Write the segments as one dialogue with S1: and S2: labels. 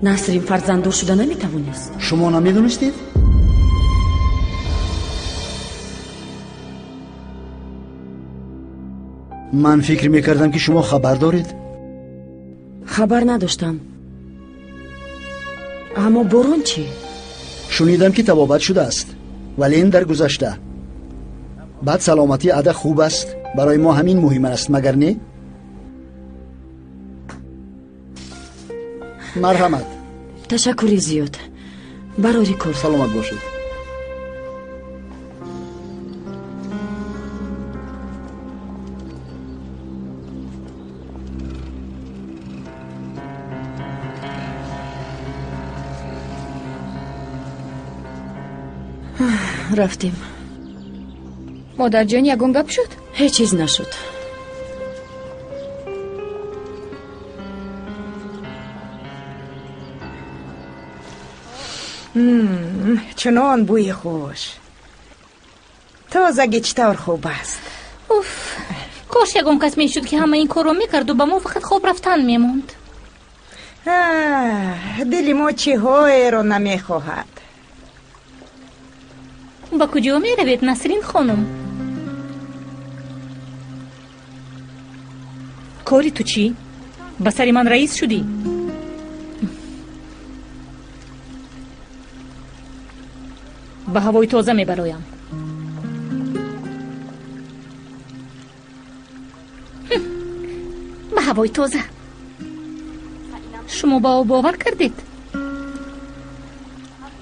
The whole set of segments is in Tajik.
S1: Насрин фарзанддор шуда наметавонист.
S2: Шумо намедонистед? Ман фикр мекардам, ки шумо хабар доред.
S1: Хабар надоштам. Аммо Борон чӣ?
S2: Шунидам, ки табобат шудааст, вале ин дар гузашта. Баъд саломатии Ада хуб аст. Барои мо ҳамин муҳим аст, магар не? Марҳамат.
S1: Ташаккури зиёд. Барори кор.
S2: Саломат бошед.
S1: Рафтем.
S3: Модарҷон, ягон гап шуд?
S1: Ҳеҷ чиз нашуд.
S4: Чунон бӯи хуш. Тозагӣ чӣ тавр хуб аст.
S5: Уф, кош ягон кас мешуд, ки ҳама ин корро мекарду ба мо фақат хоб рафтан мемонд.
S4: Дили мо чиҳоеро намехоҳад.
S5: Ба куҷо меравед, Насрин хонум? Кори ту чӣ? Ба сари ман раис шудӣ? Ба ҳавои тоза мебароям. Ба ҳавои тоза. Шумо ба ӯ бовар кардед?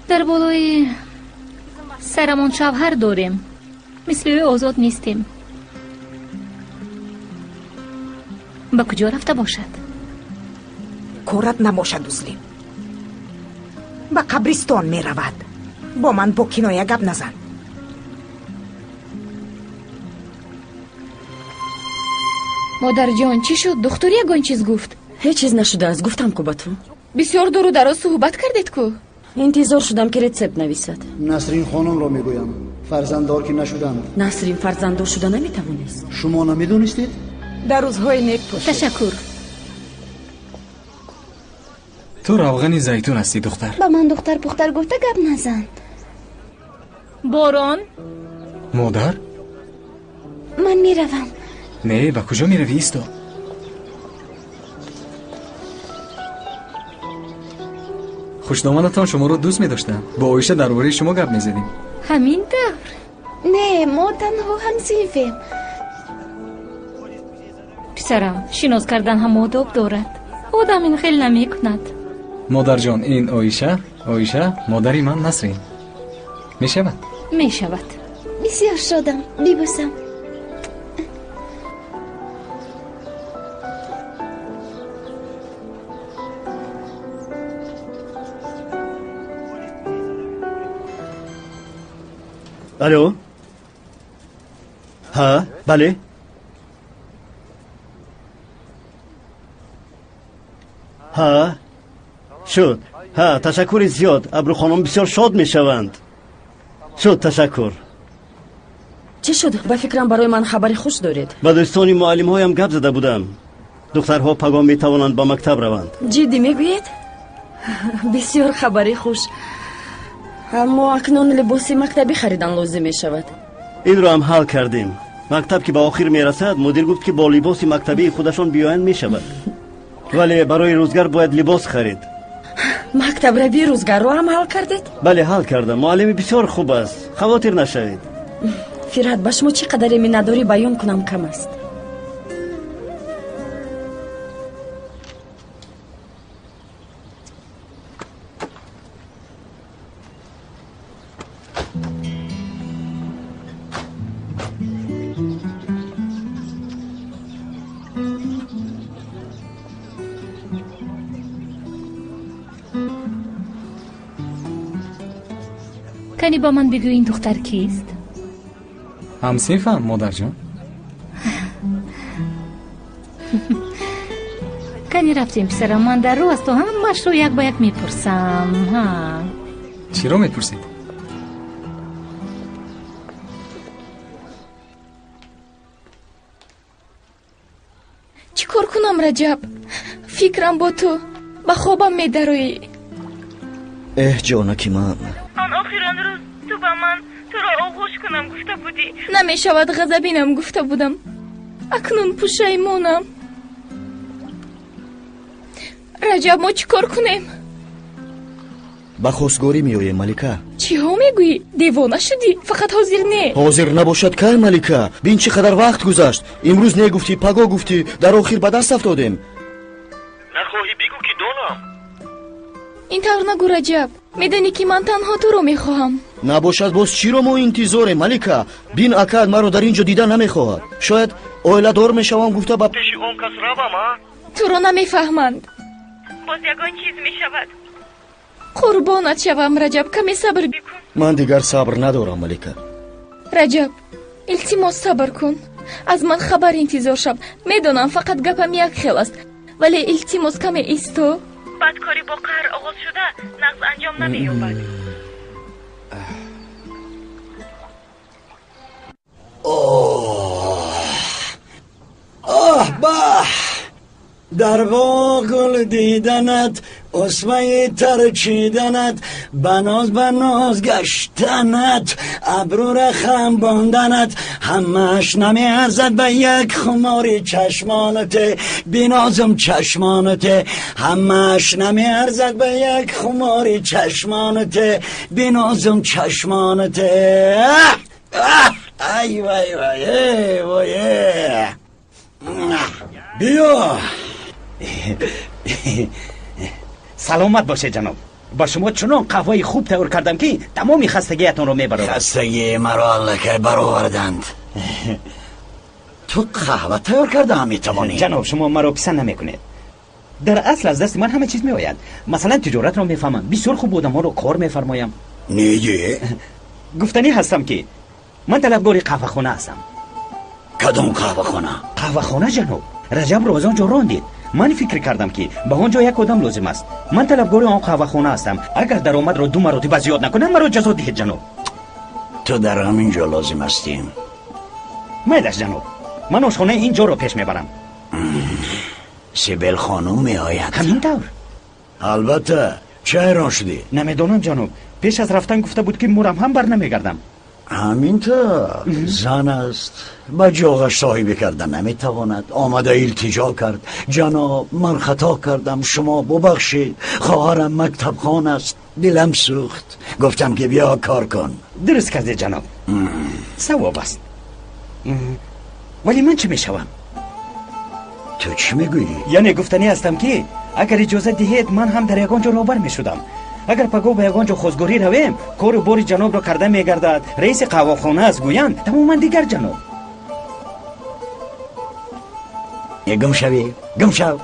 S5: Дар болои сарамон шавҳар дорем, мисли ӯ озод нестем. Ба куҷо рафта бошад?
S4: Корат набошад, Узлим. Ба қабристон меравад. Бо ман бо киноя гап назан.
S3: Модарҷон, чӣ шуд? Духтур ягон чиз гуфт?
S1: Ҳеҷ чиз нашудааст, гуфтам ку ба ту.
S3: Бисёр дуру дароз суҳбат кардед ку?
S1: Интизор шудам, ки рецепт нависад.
S2: Насрин хонумро мегӯям. Фарзанддор ки нашуданд.
S1: Насрин фарзанддор шуда наметавонист.
S2: Шумо намедонистед?
S4: Дар рӯзҳои нек пӯшед.
S5: Ташаккур.
S6: Ту равғани зайтун ҳастӣ, духтар.
S7: Ба ман духтар пухтар гуфта гап назан.
S5: Борон.
S6: Модар?
S7: Ман меравам.
S6: Не, ба куҷо меравӣ? Исто. Хушдоманатон шуморо дӯст медоштам. Бо Оиша дар бораи шумо гап мезадем.
S5: Ҳамин тавр?
S7: Не, мо танҳо ҳамсинфем.
S5: Писарам, шинос кардан ҳам одоб дорад. Одам ин хел намекунад.
S6: Модарҷон, ин Оиша, Оиша, модари ман Насрин. Мешавад?
S5: Мешавад.
S7: Бисёр шодам, бибӯсам.
S8: Алло? Ҳа, бале? Ҳа, шуд. Ҳа, ташаккури зиёд. Абрухонум бисёр шод мешаванд. Шуд, ташаккур.
S1: Чӣ шуд? Ба фикрам, барои ман хабари хуш доред.
S8: Ба дӯстони муаллимҳоям гап зада будам. Духтарҳо пагоҳ метавонанд ба мактаб раванд.
S1: Ҷиддӣ мегӯед? Бисёр хабари хуш. Аммо акнун либоси мактабӣ харидан лозим мешавад.
S8: Инро ҳам ҳал кардем. Мактаб ки ба охир мерасад, мудир гуфт, ки бо либоси мактабии худашон биёянд мешавад. Вале барои рӯзгар бояд либос харид.
S1: Мактабравии рӯзгарро ҳам ҳал кардед?
S8: Бале, ҳал кардам. Муаллими бисёр хуб аст. Хавотир нашавед.
S1: Фирҳат, ба шумо чӣ қадаре миннатдорӣ баён кунам кам аст.
S5: Кани ба ман бигӯ, ин духтар кист?
S6: Ҳамсинфам, модарҷон.
S5: Кани рафтем, писарам, ман дар рӯ аз ту ҳамашро як ба як мепурсам.
S6: Чиро мепурсед?
S3: Чӣ кор кунам, Раҷаб? Фикрам бо ту, ба хобам медароӣ.
S8: Эҳ, ҷонаки ман,
S9: он охирон рӯз ту ба ман туро оғӯш кунам гуфта будӣ. Намешавад, ғазабинам гуфта будам. Акнун пушаймонам. Раҷаб, мо чӣ кор кунем?
S8: Ба хостгорӣ меоем, Малика.
S9: Чиҳо мегӯӣ? Девона шудӣ? Фақат ҳозир не.
S8: Ҳозир набошад кай, Малика? Бин чӣ қадар вақт гузашт. Имрӯз не гуфтӣ, паго гуфтӣ, дар охир ба даст афтодем.
S10: Нахоҳӣ бигӯ ки донам.
S9: Ин тавр нагӯ, Раҷаб. Медонӣ ки ман танҳо туро мехоҳам.
S8: Набошад, боз чиро мо интизорем, Малика? Бин, акаат маро дар ин ҷо дида намехоҳад. Шояд оиладор мешавам гуфта ба
S10: пеши он кас равам, а?
S9: Туро намефаҳманд. Боз ягон чиз мешавад. Қурбонат шавам, Раҷаб, каме сабр бикун.
S8: Ман дигар сабр надорам, Малика.
S9: Раҷаб, илтимос сабр кун. Аз ман хабар интизор шав. Медонам, фақат гапам як хел аст, вале илтимос каме исто. Бадкорӣ бо қаҳр оғоз шуда нағз анҷом намеёбад.
S2: Оҳ, баҳ! Дар боғ гул диданат, усмаи тар чиданат, ба ноз ба ноз гаштанат, абрӯра хам бонданат, ҳамааш намеарзад ба як хумори чашмонате, бинозум чашмонате, ҳамааш намеарзад ба як хумори чашмонате, бинозум чашмонате. Ай вай вай, вой, биё.
S11: Саломат бошед, ҷаноб. Ба шумо чунон қаҳваи хуб тайёр кардам, ки тамоми хастагиятонро мебарорад.
S2: Хастагии маро аллакай бароварданд. Ту қаҳва тайёр карда метавонӣ?
S11: Ҷаноб, шумо маро писанд намекунед. Дар асл аз дасти ман ҳама чиз меояд. Масалан, тиҷоратро мефаҳмам, бисёр хуб одамҳоро кор мефармоям.
S2: Не,
S11: гуфтанӣ ҳастам, ки ман талабгори қаҳвахона ҳастам.
S2: Кадом қаҳвахона?
S11: Қаҳвахона, ҷаноб. Раҷабро аз он ҷо рондед. Ман фикр кардам, ки ба он ҷо як одам лозим аст. Ман талабгори он қаҳвахона ҳастам. Агар даромадро ду маротиба зиёд накунам, маро ҷазо диҳед, ҷаноб.
S2: Ту дар ҳамин ҷо лозим ҳастӣ.
S11: Майлаш, ҷаноб, ман ошхонаи ин ҷоро пеш мебарам.
S2: Сибел хонум меояд.
S11: Ҳамин тавр?
S2: Албатта. Чӣ ҳайрон шудӣ?
S11: Намедонам, ҷаноб. Пеш аз рафтан гуфта буд, ки мурам ҳам бар намегардам.
S2: Ҳамин тавр, зан аст, ба ҷоғаш соҳибӣ карда наметавонад. Омада илтиҷо кард: ҷаноб, ман хато кардам, шумо бубахшед, хоҳарам мактабхон аст. Дилам сӯхт, гуфтам ки биё кор кун.
S11: Дуруст кардед, ҷаноб, савоб аст. Вале ман чӣ мешавам?
S2: Ту чӣ мегӯӣ?
S11: Яъне гуфтанӣ ҳастам, ки агар иҷозат диҳед, ман ҳам дар ягон ҷо роҳбар мешудам. Агар пагоҳ ба ягон ҷо хостгорӣ равем, кору бори ҷанобро карда мегардад, раиси қаҳвахона аст гӯянд, тамоман дигар, ҷаноб.
S2: Гум шавӣ, гум шав.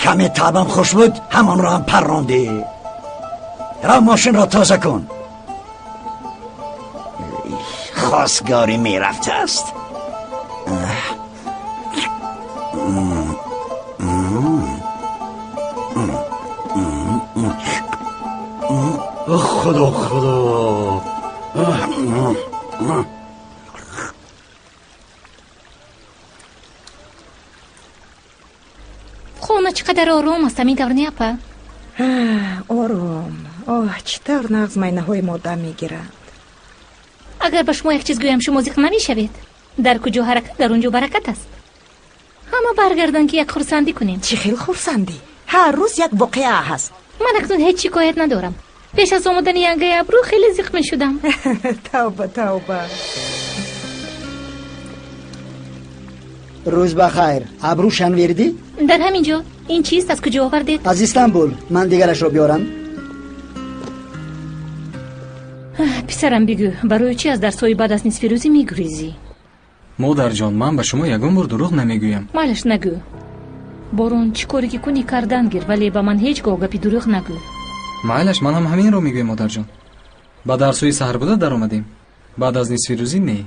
S2: Каме табам хуш буд, ҳамонро ҳам паррондӣ. Рав, мошинро тоза кун. Хостгорӣ мерафтааст. Худо, худо.
S5: Хона чӣ қадар ором аст, ҳамин тавр не, апа?
S4: Ором. Оҳ, чӣ тавр нағз майнаҳои мода мегиранд.
S5: Агар ба шумо як чиз гӯям, шумо зиқ намешавед? Дар куҷо ҳаракат, дар он ҷо баракат аст. Ҳама баргарданд, ки як хурсандӣ кунем.
S4: Чӣ хел хурсандӣ? Ҳар рӯз як воқеа ҳаст.
S5: Ман акнун ҳеҷ шикоят надорам. Пеш аз омадани янгаи Абрӯ хеле зиқ мешудам.
S4: Тавба, тавба.
S2: Рӯз ба хайр. Абрӯ Шанвердӣ?
S5: Дар ҳамин ҷо. Ин чист, аз куҷо овардед?
S2: Аз Истанбул. Ман дигарашро биёрам.
S5: Писарам, бигӯ, барои чӣ аз дарсҳои баъд аз нисфирӯзӣ мегурезӣ?
S6: Модарҷон, ман ба шумо ягон бор дурӯғ намегӯям.
S5: Майлаш, нагӯ. Борон, чӣ коре ки кунӣ, кардан гир, вале ба ман ҳеҷ гоҳ гапи дурӯғ нагӯ.
S6: Майлаш, ман ҳам ҳаминро мегӯям, модарҷон. Ба дарсҳои саҳар буда даромадем, баъд аз нисфирӯзӣ не.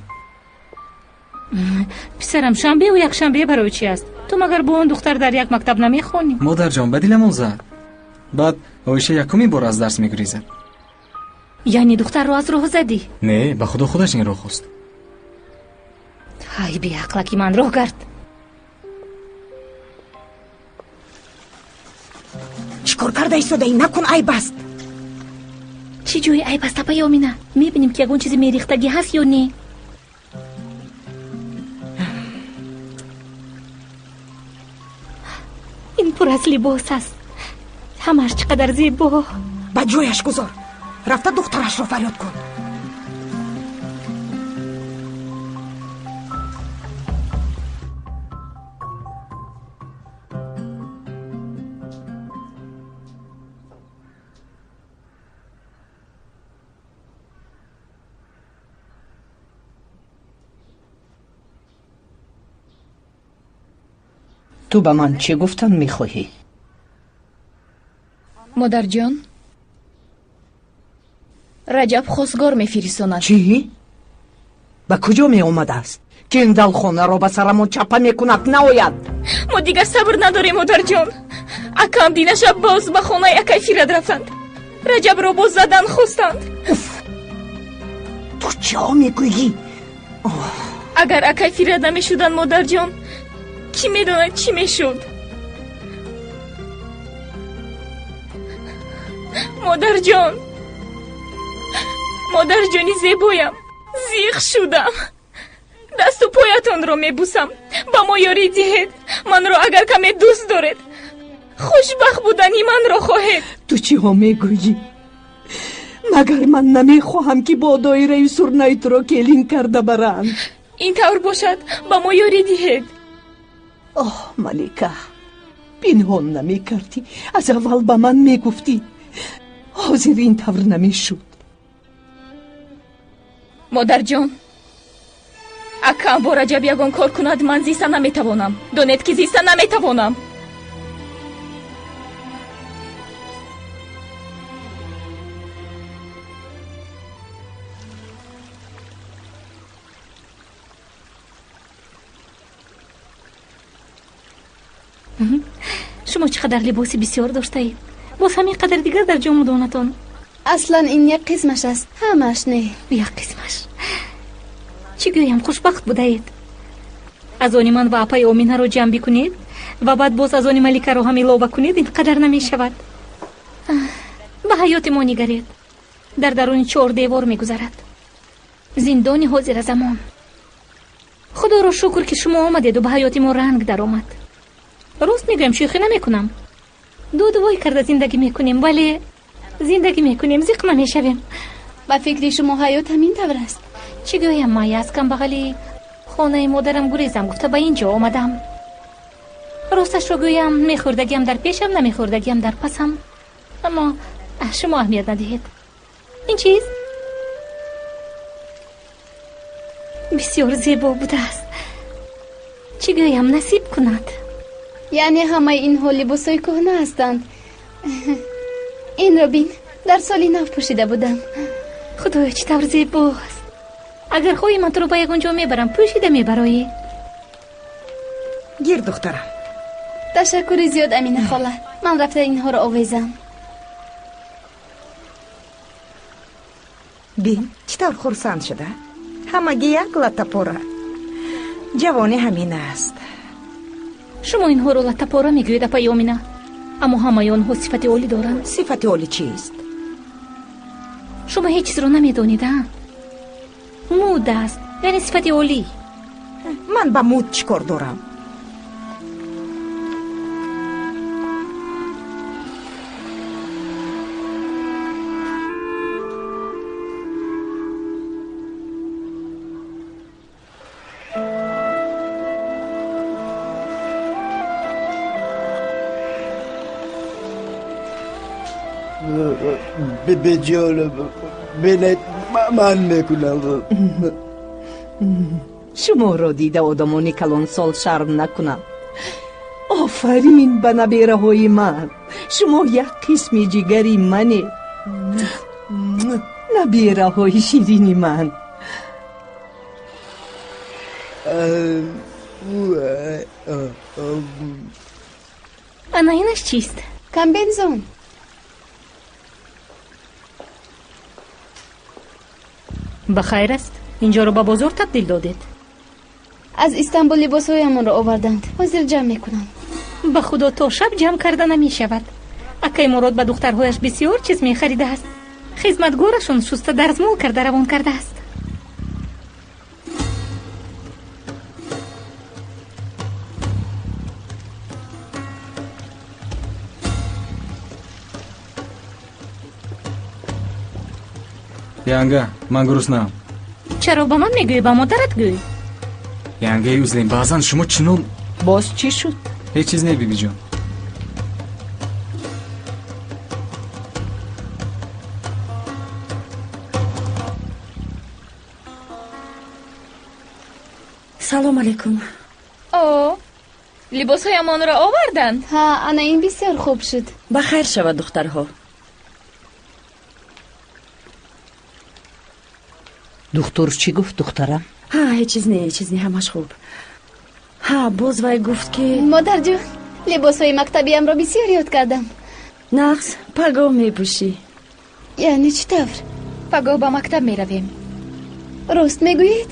S5: Писарам, шанбеу якшанбе барои чӣ аст? Ту магар бо он духтар дар як мактаб намехонӣ?
S6: Модарҷон, ба диламон зад. Баъд Оиша якумин бор аз дарс мегурезад.
S5: Яъне духтарро аз роҳ задӣ?
S6: Не, ба худо, худаш инро хост.
S5: Ай, беақлаки ман, роҳ гард.
S4: Чӣ кор карда истодаӣ? Накун, айб аст.
S5: Чӣ ҷои айб аст, апаи Омина? Мебинем, ки ягон чизи мерихтагӣ ҳаст ё не. Ин пур аз либос аст. Ҳамааш чӣ қадар зебо.
S4: Ба ҷояш гузор. Рафта духтарашро фарёд кун.
S12: Ту ба ман чӣ гуфтан мехоҳӣ?
S9: Модарҷон, Раҷаб хостгор мефиристонад.
S12: Чӣ? Ба куҷо меомадааст? Ки ин далхонаро ба сарамон чапа мекунад, наояд.
S9: Мо дигар сабр надорем, модарҷон. Акам динаша боз ба хонаи акай Фират рафтанд. Раҷабро боз задан хостанд.
S12: Уф! Ту чиҳо мегӯӣ?
S9: Агар акай Фират намешуданд, модарҷон, кӣ медонад чӣ мешуд? Модарҷон, модарҷони зебоям, зиқ шудам. Дасту поятонро мебусам. Ба мо ёрӣ диҳед. Манро агар каме дӯст доред, хушбахт будани манро хоҳед.
S12: Ту чиҳо мегӯӣ? Магар ман намехоҳам, ки бо доираи сурнаи туро келин карда баранд?
S9: Ин тавр бошад, ба мо ёрӣ диҳед.
S12: Оҳ, Малика, пинҳон намекардӣ, аз аввал ба ман мегуфтӣ. Ҳозир ин тавр намешуд.
S9: Модарҷон, акам бо Раҷаб ягон кор кунад, ман зиста наметавонам. Донед, ки зиста наметавонам.
S5: Шумо чӣ қадар либоси бисёр доштаед. Боз ҳамин қадар дигар дар ҷомудонатон.
S7: Аслан ин як қисмаш аст, ҳамааш не.
S5: Як қисмаш. Чӣ гӯям, хушбахт будаед. Аз они ман ва апаи Оминаро ҷамъ бикунед ва баъд боз аз они Маликаро ҳам илова кунед, ин қадар намешавад. Ба ҳаёти мо нигаред. Дар даруни чор девор мегузарад. Зиндони ҳозира замон. Худоро шукр, ки шумо омадеду ба ҳаёти мо ранг даромад. Рост мегӯям, шӯхӣ намекунам. Дудвой карда зиндагӣ мекунем, вале зиндагӣ мекунем, зиқ намешавем.
S7: Ба фикри шумо ҳаёт ҳамин тавр аст?
S5: Чӣ гӯям, Майя, аз камбағали хонаи модарам гурезам гуфта ба ин ҷо омадам. Росташро гӯям, мехӯрдагиам дар пешам, намехӯрдагиам дар пасам. Аммо шумо аҳамият надиҳед. Ин чиз бисёр зебо будааст. Чӣ гӯям, насиб кунад.
S7: Яъне ҳамаи инҳо либосҳои кӯҳна ҳастанд. Инро бин, дар соли нав пӯшида будам.
S5: Худоё, чӣ тавр зебост. Агар хоҳӣ, ман туро ба ягон ҷо мебарам, пӯшида мебароӣ.
S4: Гир, духтарам.
S7: Ташаккури зиёд, Амина хола. Ман рафта инҳоро овезам.
S4: Бин, чӣ тавр хурсанд шуда. Ҳамагӣ як латтапора. Ҷавонӣ ҳамин аст.
S5: Шумо инҳоро латтапора мегӯед, апаи Омина, аммо ҳамаи онҳо сифати олӣ доранд.
S4: Сифати олӣ чист?
S5: Шумо ҳеҷ чизро намедонед, а? Муд аст, яъне сифати олӣ.
S4: Ман ба муд чӣ кор дорам?
S13: Бебеҷонам, бинед, ман мекунам.
S12: Шуморо дида одамони калонсол шарм накунам. Офарин ба набераҳои ман. Шумо як қисми ҷигари манед. Набераҳои ширини ман.
S5: Ана инаш чист?
S7: Комбинзон.
S5: Ба хайр аст, инҷоро ба бозор табдил додед.
S7: Аз Истанбул либосҳоямонро оварданд. Ҳозир ҷамъ мекунам.
S5: Ба худо, то шаб ҷамъ карда намешавад. Акай Мурод ба духтарҳояш бисёр чиз мехаридааст. Хизматгорашон шуста дарзмол карда равон кардааст.
S6: Янга, ман гуруснаам.
S5: Чаро ба ман мегӯӣ, ба модарат гӯй?
S6: Янгаи Узлем, баъзан шумо чунон.
S12: Боз чӣ шуд?
S6: Ҳеҷ чиз не, бибиҷон.
S1: Салом алейкум.
S9: О, либосҳоямонро оварданд?
S7: Ҳа, ана ин бисёр хуб шуд.
S1: Ба хайр шавад, духтарҳо.
S12: Духтур чӣ гуфт, духтарам?
S1: Ҳа, ҳеҷ чиз не, ҳеҷ чиз не, ҳамаш хуб. Ҳа, боз вай гуфт ки
S7: модарҷон, либосҳои мактабиамро бисёр ёд кардам.
S1: Нағз, пагоҳ мепӯшӣ.
S7: Яъне чӣ тавр?
S9: Пагоҳ ба мактаб меравем.
S7: Рост мегӯед?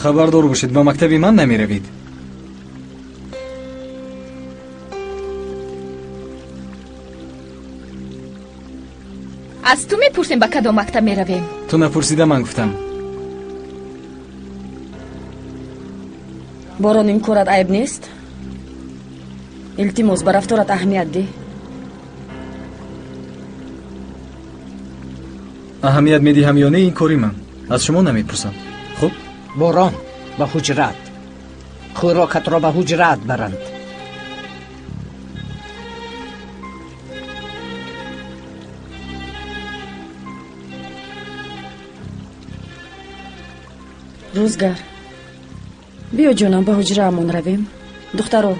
S6: Хабардор бошед, ба мактаби ман намеравед.
S9: Аз ту мепурсем, ба кадом мактаб меравем.
S6: Ту напурсида ман гуфтам.
S1: Борон, ин корат айб нест? Илтимос, ба рафторат аҳамият деҳ.
S6: Аҳамият медиҳам ё не, ин кори ман. Аз шумо намепурсам. Хуб?
S12: Борон, ба ҳуҷрат. Хӯрокатро ба ҳуҷрат баранд.
S1: Рӯзгар, биё ҷонам, ба ҳуҷраамон равем. Духтаро,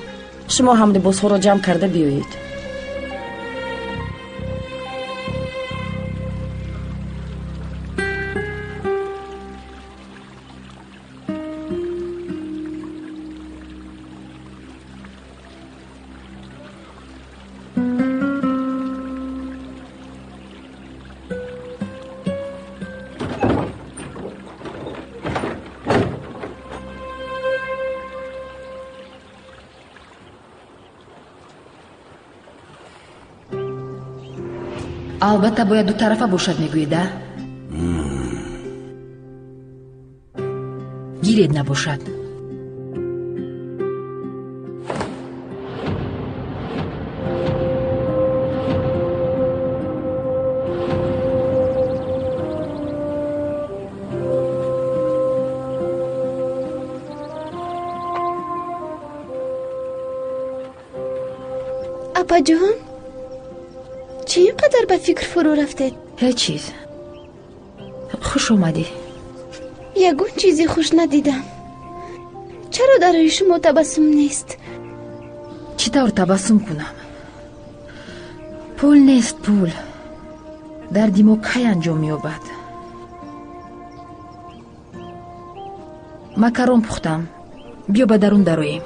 S1: шумо ҳам либосҳоро ҷамъ карда биёед.
S14: Албатта бояд дутарафа бошад, мегӯед, а? Гиред набошад.
S7: Апаҷон, чӣ ин қадар ба фикр фурӯ рафтед?
S14: Ҳеҷ чиз. Хуш омадӣ.
S7: Ягон чизи хуш надидам. Чаро дар рӯи шумо табассум нест?
S14: Чӣ тавр табассум кунам? Пул нест, пул. Дарди мо кай анҷом меёбад? Макарон пухтам. Биё ба дарун дароем.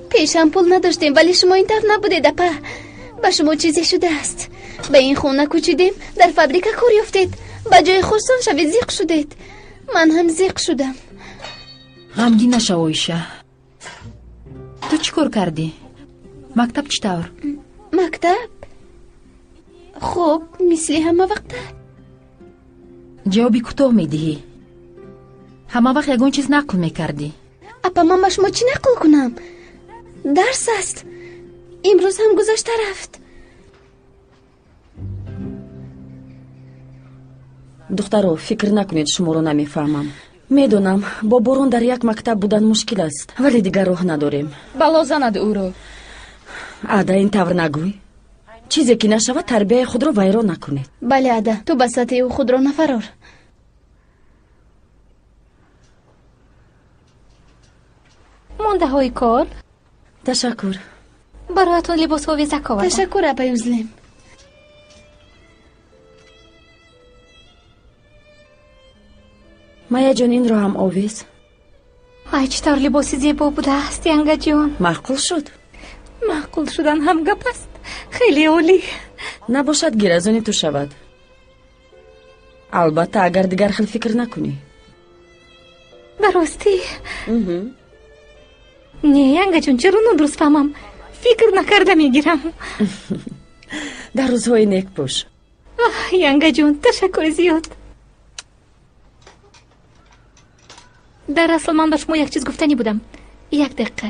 S7: Пешам пул надоштем, вале шумо ин тавр набудед, апа. Ба шумо чизе шудааст. Ба ин хона кӯчидем, дар фабрика кор ёфтед. Ба ҷои хурсон шавед, зиқ шудед. Ман ҳам зиқ шудам.
S14: Ғамгин нашав, Оиша. Ту чӣ кор кардӣ? Мактаб чӣ тавр?
S7: Мактаб? Хуб, мисли ҳама вақта.
S14: Ҷавоби кӯтоҳ медиҳӣ. Ҳама вақт ягон чиз нақл мекардӣ.
S7: Апа, ман ба шумо чӣ нақл кунам? Дарс аст. Имрӯз ҳам гузашта рафт.
S1: Духтаро, фикр накунед, шуморо намефаҳмам. Медонам, бо Борон дар як мактаб будан мушкил аст, вале дигар роҳ надорем.
S9: Бало занад ӯро.
S1: Ада, ин тавр нагӯй. Чизе ки нашавад, тарбияи худро вайрон накунед.
S7: Бале, ада, ту ба сатҳи ӯ худро нафарор.
S5: Мондаҳои кор?
S1: Ташаккур.
S5: Бароятон либосҳо везак овардам.
S7: Ташаккур, апай Узлем.
S1: Майяҷон, инро ҳам овез.
S5: Ай, чӣ тавр либоси зебо будааст, Янгаҷон.
S1: Маъқул шуд?
S5: Маъқул шудан ҳам гап аст. Хеле олӣ.
S1: Набошад, гир аз они ту шавад. Албатта, агар дигар хел фикр накунӣ.
S5: Ба ростӣ? Не, Янгаҷон, чаро нодуруст фаҳмам? Фикр накарда мегирам.
S1: Дар рӯзҳои нек пӯш.
S5: Янгаҷон, ташаккури зиёд. Дар асл ман ба шумо як чиз гуфтанӣ будам. Як дақиқа.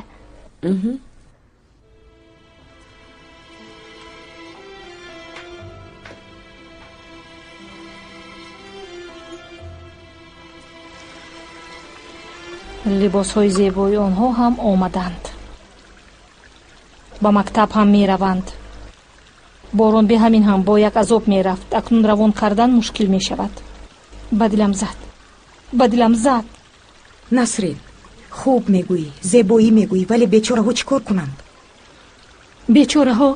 S5: Либосҳои зебои онҳо ҳам омаданд. Ба мактаб ҳам мераванд. Борон бе ҳамин ҳам бо як азоб мерафт. Акнун равон кардан мушкил мешавад. Ба дилам зад. Ба дилам зад.
S4: Насрин, хуб мегӯӣ, зебоӣ мегӯӣ, вале бечораҳо чӣ кор кунанд?
S5: Бечораҳо?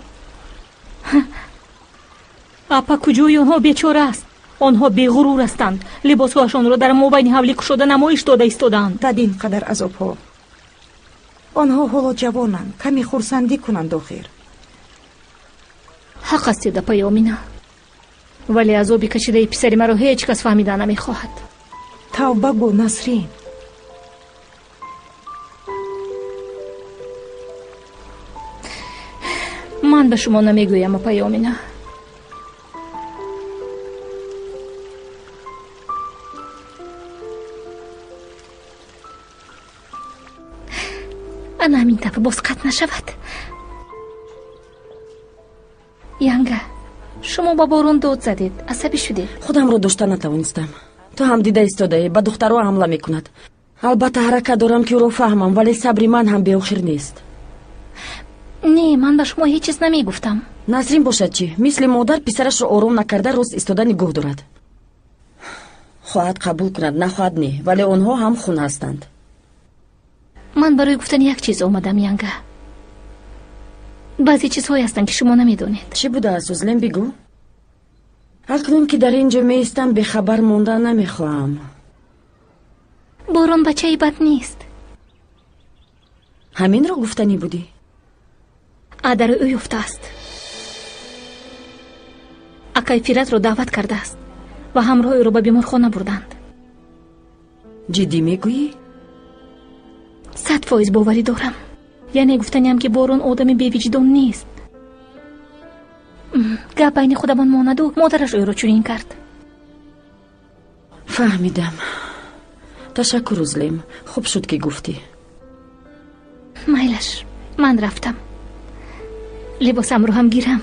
S5: Апа, куҷои онҳо бечора аст? Онҳо беғурур ҳастанд. Либосҳояшонро дар мобайни ҳавлӣ кушода намоиш дода истодаанд.
S4: Дад ин қадар азобҳо. Онҳо ҳоло ҷавонанд, каме хурсандӣ кунанд охир.
S5: Ҳақ ҳастед, апаи Омина. Вале азоби кашидаи писари маро ҳеҷ кас фаҳмида намехоҳад.
S4: Тавба гӯ, Насрин.
S5: Ман ба шумо намегӯям, апаи Омина. Ана ҳамин тавр боз қатъ нашавад. Янга, шумо ба борон дод задед, асабӣ шудед.
S1: Худамро дошта натавонистам. Ту ҳам дида истодаӣ, ба духтаро ҳамла мекунад. Албатта ҳаракат дорам ки ӯро фаҳмам, вале сабри ман ҳам беохир нест.
S5: Не, ман ба шумо ҳеҷ чиз намегуфтам.
S1: Насрин бошад чӣ? Мисли модар писарашро ором накарда рост истода нигоҳ дорад. Хоҳад қабул кунад, нахоҳад не, вале онҳо ҳам хун ҳастанд.
S5: Ман барои гуфтани як чиз омадам, Янга. Баъзе чизҳое ҳастанд, ки шумо намедонед.
S1: Чӣ будааст, Узлем, бигӯ. Акнун ки дар ин ҷо меистам, бехабар мондан намехоҳам.
S5: Борон бачаи бад нест.
S1: Ҳаминро гуфтанӣ будӣ?
S5: Адари ӯ ёфтааст. Акай Фиратро даъват кардааст ва ҳамроҳи ӯро ба беморхона бурданд.
S1: Ҷиддӣ мегӯӣ?
S5: 100% боварӣ дорам. Яъне гуфтаниам, ки Борон одами бевиҷдон нест. Гап байни худамон монаду модараш ӯро чунин кард.
S1: Фаҳмидам. Ташаккур, Узлем. Хуб шуд, ки гуфтӣ.
S5: Майлаш, ман рафтам. Либосамро ҳам гирам.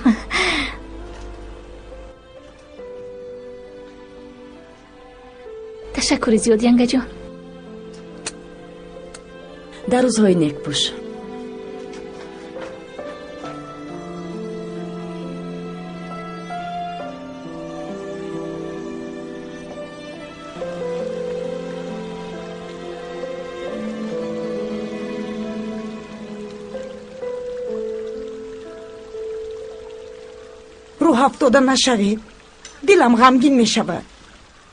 S5: Ташаккури зиёд, Янгаҷон.
S1: Дар рӯзҳои нек пӯш.
S4: Рӯҳ афтода нашавед, дилам ғамгин мешавад.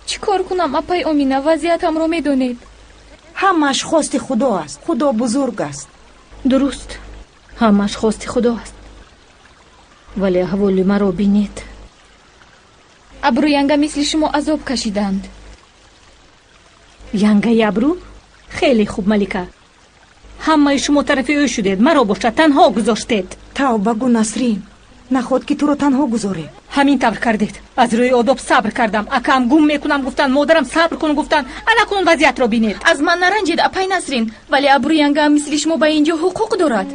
S9: Чӣ кор кунам, апаи Омина? Вазъиятамро медонед.
S4: Ҳамааш хости Худо аст. Худо бузург аст.
S5: Дуруст, ҳамааш хости Худо аст. Вале аҳволи маро бинед.
S9: Абрӯ янга мисли шумо азоб кашиданд.
S5: Янгаи абрӯ? Хеле хуб, Малика. Ҳамаи шумо тарафи ӯ шудед, маро бошад танҳо гузоштед.
S4: Тавба гӯ, Насрин. Наход ки туро танҳо гузорем.
S5: Ҳамин тавр кардед. Аз рӯи одоб сабр кардам. Акам гум мекунам гуфтанд, модарам сабр кун гуфтанд. Ана кун вазъиятро бинед.
S9: Аз ман наранҷед, апай Насрин, вале абрӯ янга мисли шумо ба ин ҷо ҳуқуқ дорад.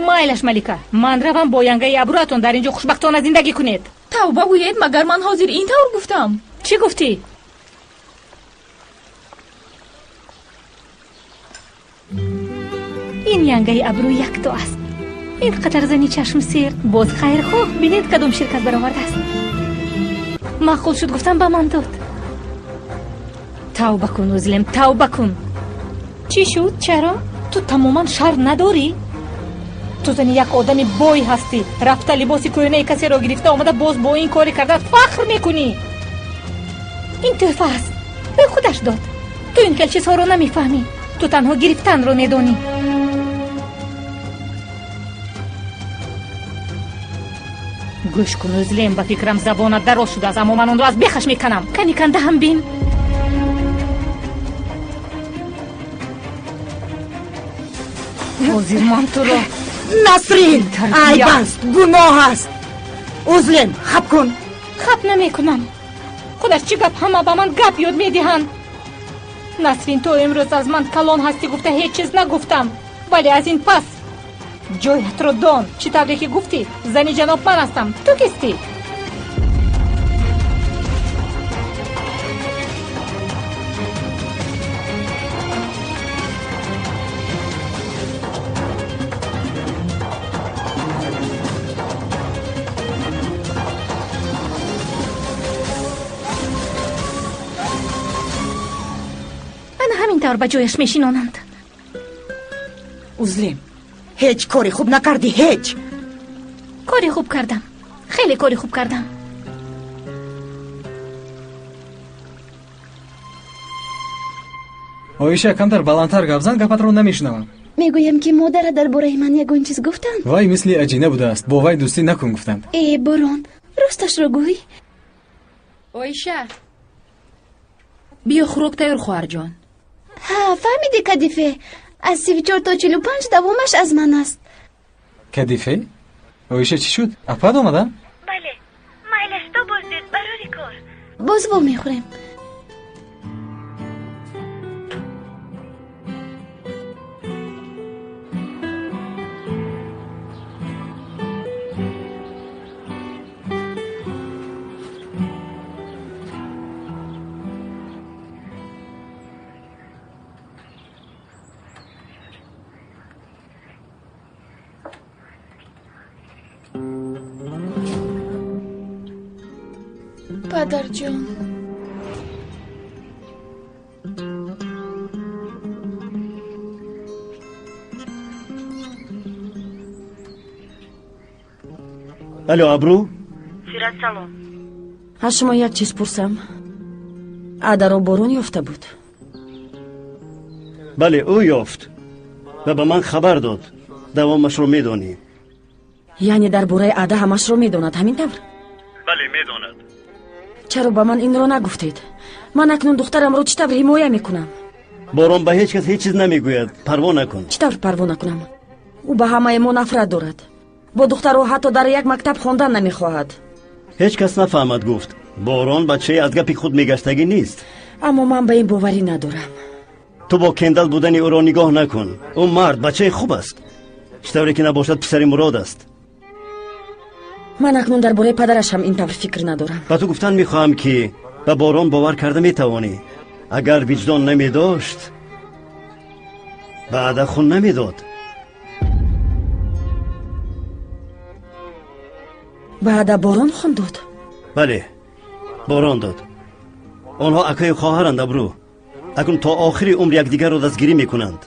S5: Майлаш, Малика, ман равам бо янгаи абрӯатон дар ин ҷо хушбахтона зиндагӣ кунед.
S9: Тавба гӯед, магар ман ҳозир ин тавр гуфтам?
S5: Чӣ гуфтӣ? Ин янгаи абрӯ якто аст. Ин қадар зани чашмсер боз хайрхоҳ. Бинед, кадом ширкат баровардааст. Маъқул шуд гуфтам, ба ман дод. Тавба кун, Узлем, тавба кун. Чӣ шуд? Чаро? Ту тамоман шарм надорӣ? Ту зани як одами бой ҳастӣ. Рафта либоси кӯҳнаи касеро гирифта омада боз бо ин кори кардаат фахр мекунӣ. Ин тӯҳфа аст. Ӯ худаш дод. Ту ин хел чизҳоро намефаҳмӣ. Ту танҳо гирифтанро медонӣ. Гӯш кун, Узлем, ба фикрам забонат дароз шудааст, аммо ман онро аз бехаш меканам. Кани канда ҳам бин. Ҳозир ман туро.
S4: Насрин, айб аст, гуноҳ аст. Узлем, хап кун.
S5: Хап намекунам. Худаш чӣ гап, ҳама ба ман гап ёд медиҳанд. Насрин, ту имрӯз аз ман калон ҳастӣ гуфта ҳеҷ чиз нагуфтам, вале аз ин пас ҷоятро дон. Чӣ тавре ки гуфтӣ, зани ҷаноб ман ҳастам, ту кистӣ? Ана ҳамин тавр ба ҷояш мешинонанд.
S4: Узлем, ҳеҷ кори хуб накардӣ, ҳеҷ.
S5: Кори хуб кардам, хеле кори хуб кардам.
S6: Оиша, камтар баландтар гап зан, гапатро намешунавам.
S7: Мегӯям ки модара дар бораи ман ягон чиз гуфтанд.
S6: Вай мисли аҷина будааст, бо вай дӯстӣ накун гуфтанд.
S7: Э, Борон, росташро гӯй.
S14: Оиша, биё, хӯрок тайёр, хоҳарҷон.
S7: Ҳа, фаҳмидӣ, Кадифе, аз 34 то 45 давомаш аз ман аст.
S6: Кадифе? Оиша, чӣ шуд? Апад омада?
S7: Бале, майлаш, то боздид, барори кор. Боз во мехӯрем.
S9: Падарҷон,
S8: Алло, Абру?
S1: Сират, салом. Аз шумо як чиз пурсам. Адаро Борон ёфта буд?
S8: Бале, ӯ ёфт ва ба ман хабар дод. Давомашро медонӣ.
S1: Яъне дар бораи Ада ҳамашро медонад, ҳамин тавр?
S8: Бале, медонад.
S1: Чаро ба ман инро нагуфтед? Ман акнун духтарамро чӣ тавр ҳимоя мекунам?
S8: Борон ба ҳеҷ кас ҳеҷ чиз намегӯяд. Парво накун.
S1: Чӣ тавр парво накунам? Ӯ ба ҳамаи мо нафрат дорад. Бо духтарҳо ҳатто дар як мактаб хондан намехоҳад.
S8: Ҳеҷ кас нафаҳмад, гуфт. Борон бачаи аз гапи худ мегаштагӣ нест.
S1: Аммо ман ба ин боварӣ надорам.
S8: Ту бо кендал будани ӯро нигоҳ накун. Ӯ мард, бачаи хуб аст. Чӣ тавре ки набошад, писари Мурод аст.
S1: Ман акнун дар бораи падараш ҳам ин тавр фикр надорам.
S8: Ба ту гуфтан мехоҳам, ки ба Борон бовар карда метавонӣ. Агар виҷдон намедошт, ба Ада хун намедод.
S1: Ба Ада Борон хун дод?
S8: Бале, Борон дод. Онҳо акаю хоҳаранд, Абру. Акнун то охири умр якдигарро дастгирӣ мекунанд.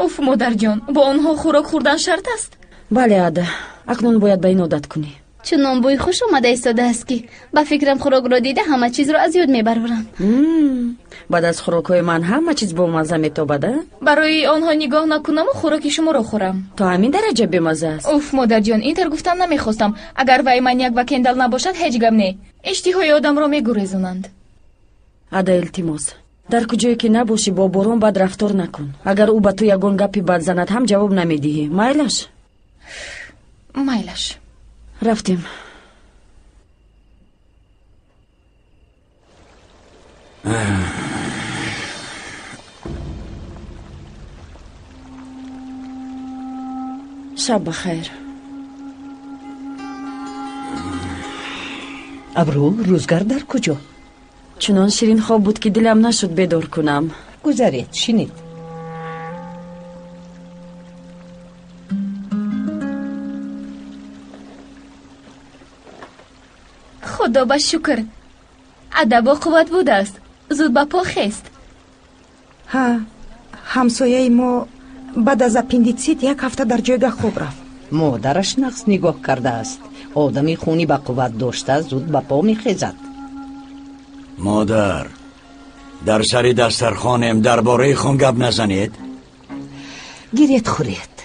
S9: Уф, модарҷон, бо онҳо хӯрок хӯрдан шарт аст?
S1: Бале, Ада, акнун бояд ба ин одат кунӣ.
S7: Чунон бӯи хуш омада истодааст, ки ба фикрам хӯрокро дида ҳама чизро аз ёд мебарорам.
S1: Баъд аз хӯрокҳои ман ҳама чиз бомазза метобад, а?
S9: Барои онҳо нигоҳ накунаму хӯроки шуморо хӯрам.
S1: То ҳамин дараҷа бемазза аст?
S9: Уф, модарҷон, ин тар гуфтан намехостам. Агар вай маньяк ва кендал набошад, ҳеҷ гап не. Иштиҳои одамро мегурезонанд.
S1: Ада, илтимос, дар куҷое ки набошӣ, бо Борон бад рафтор накун. Агар ӯ ба ту ягон гапи бад занад ҳам ҷавоб намедиҳӣ. Майлаш?
S9: Майлаш.
S1: Рафтем. Шаб бахайр.
S12: Абру, рӯзгар дар куҷо?
S1: Чунон ширин хоб буд, ки дилам нашуд бедор кунам.
S12: Гузаред, шинед.
S9: Худо ба шукр, адабо қувват будааст, зуд ба по хест.
S4: Ҳа, ҳамсояи мо баъд аз аппендитсит як ҳафта дар ҷойгаҳ хоб рафт.
S12: Модараш нақс нигоҳ кардааст. Одами хуни ба қувват дошта зуд ба по мехезад.
S2: Модар, дар сари дастархонем дар бораи хун гап назанед.
S12: Гиред, хӯред.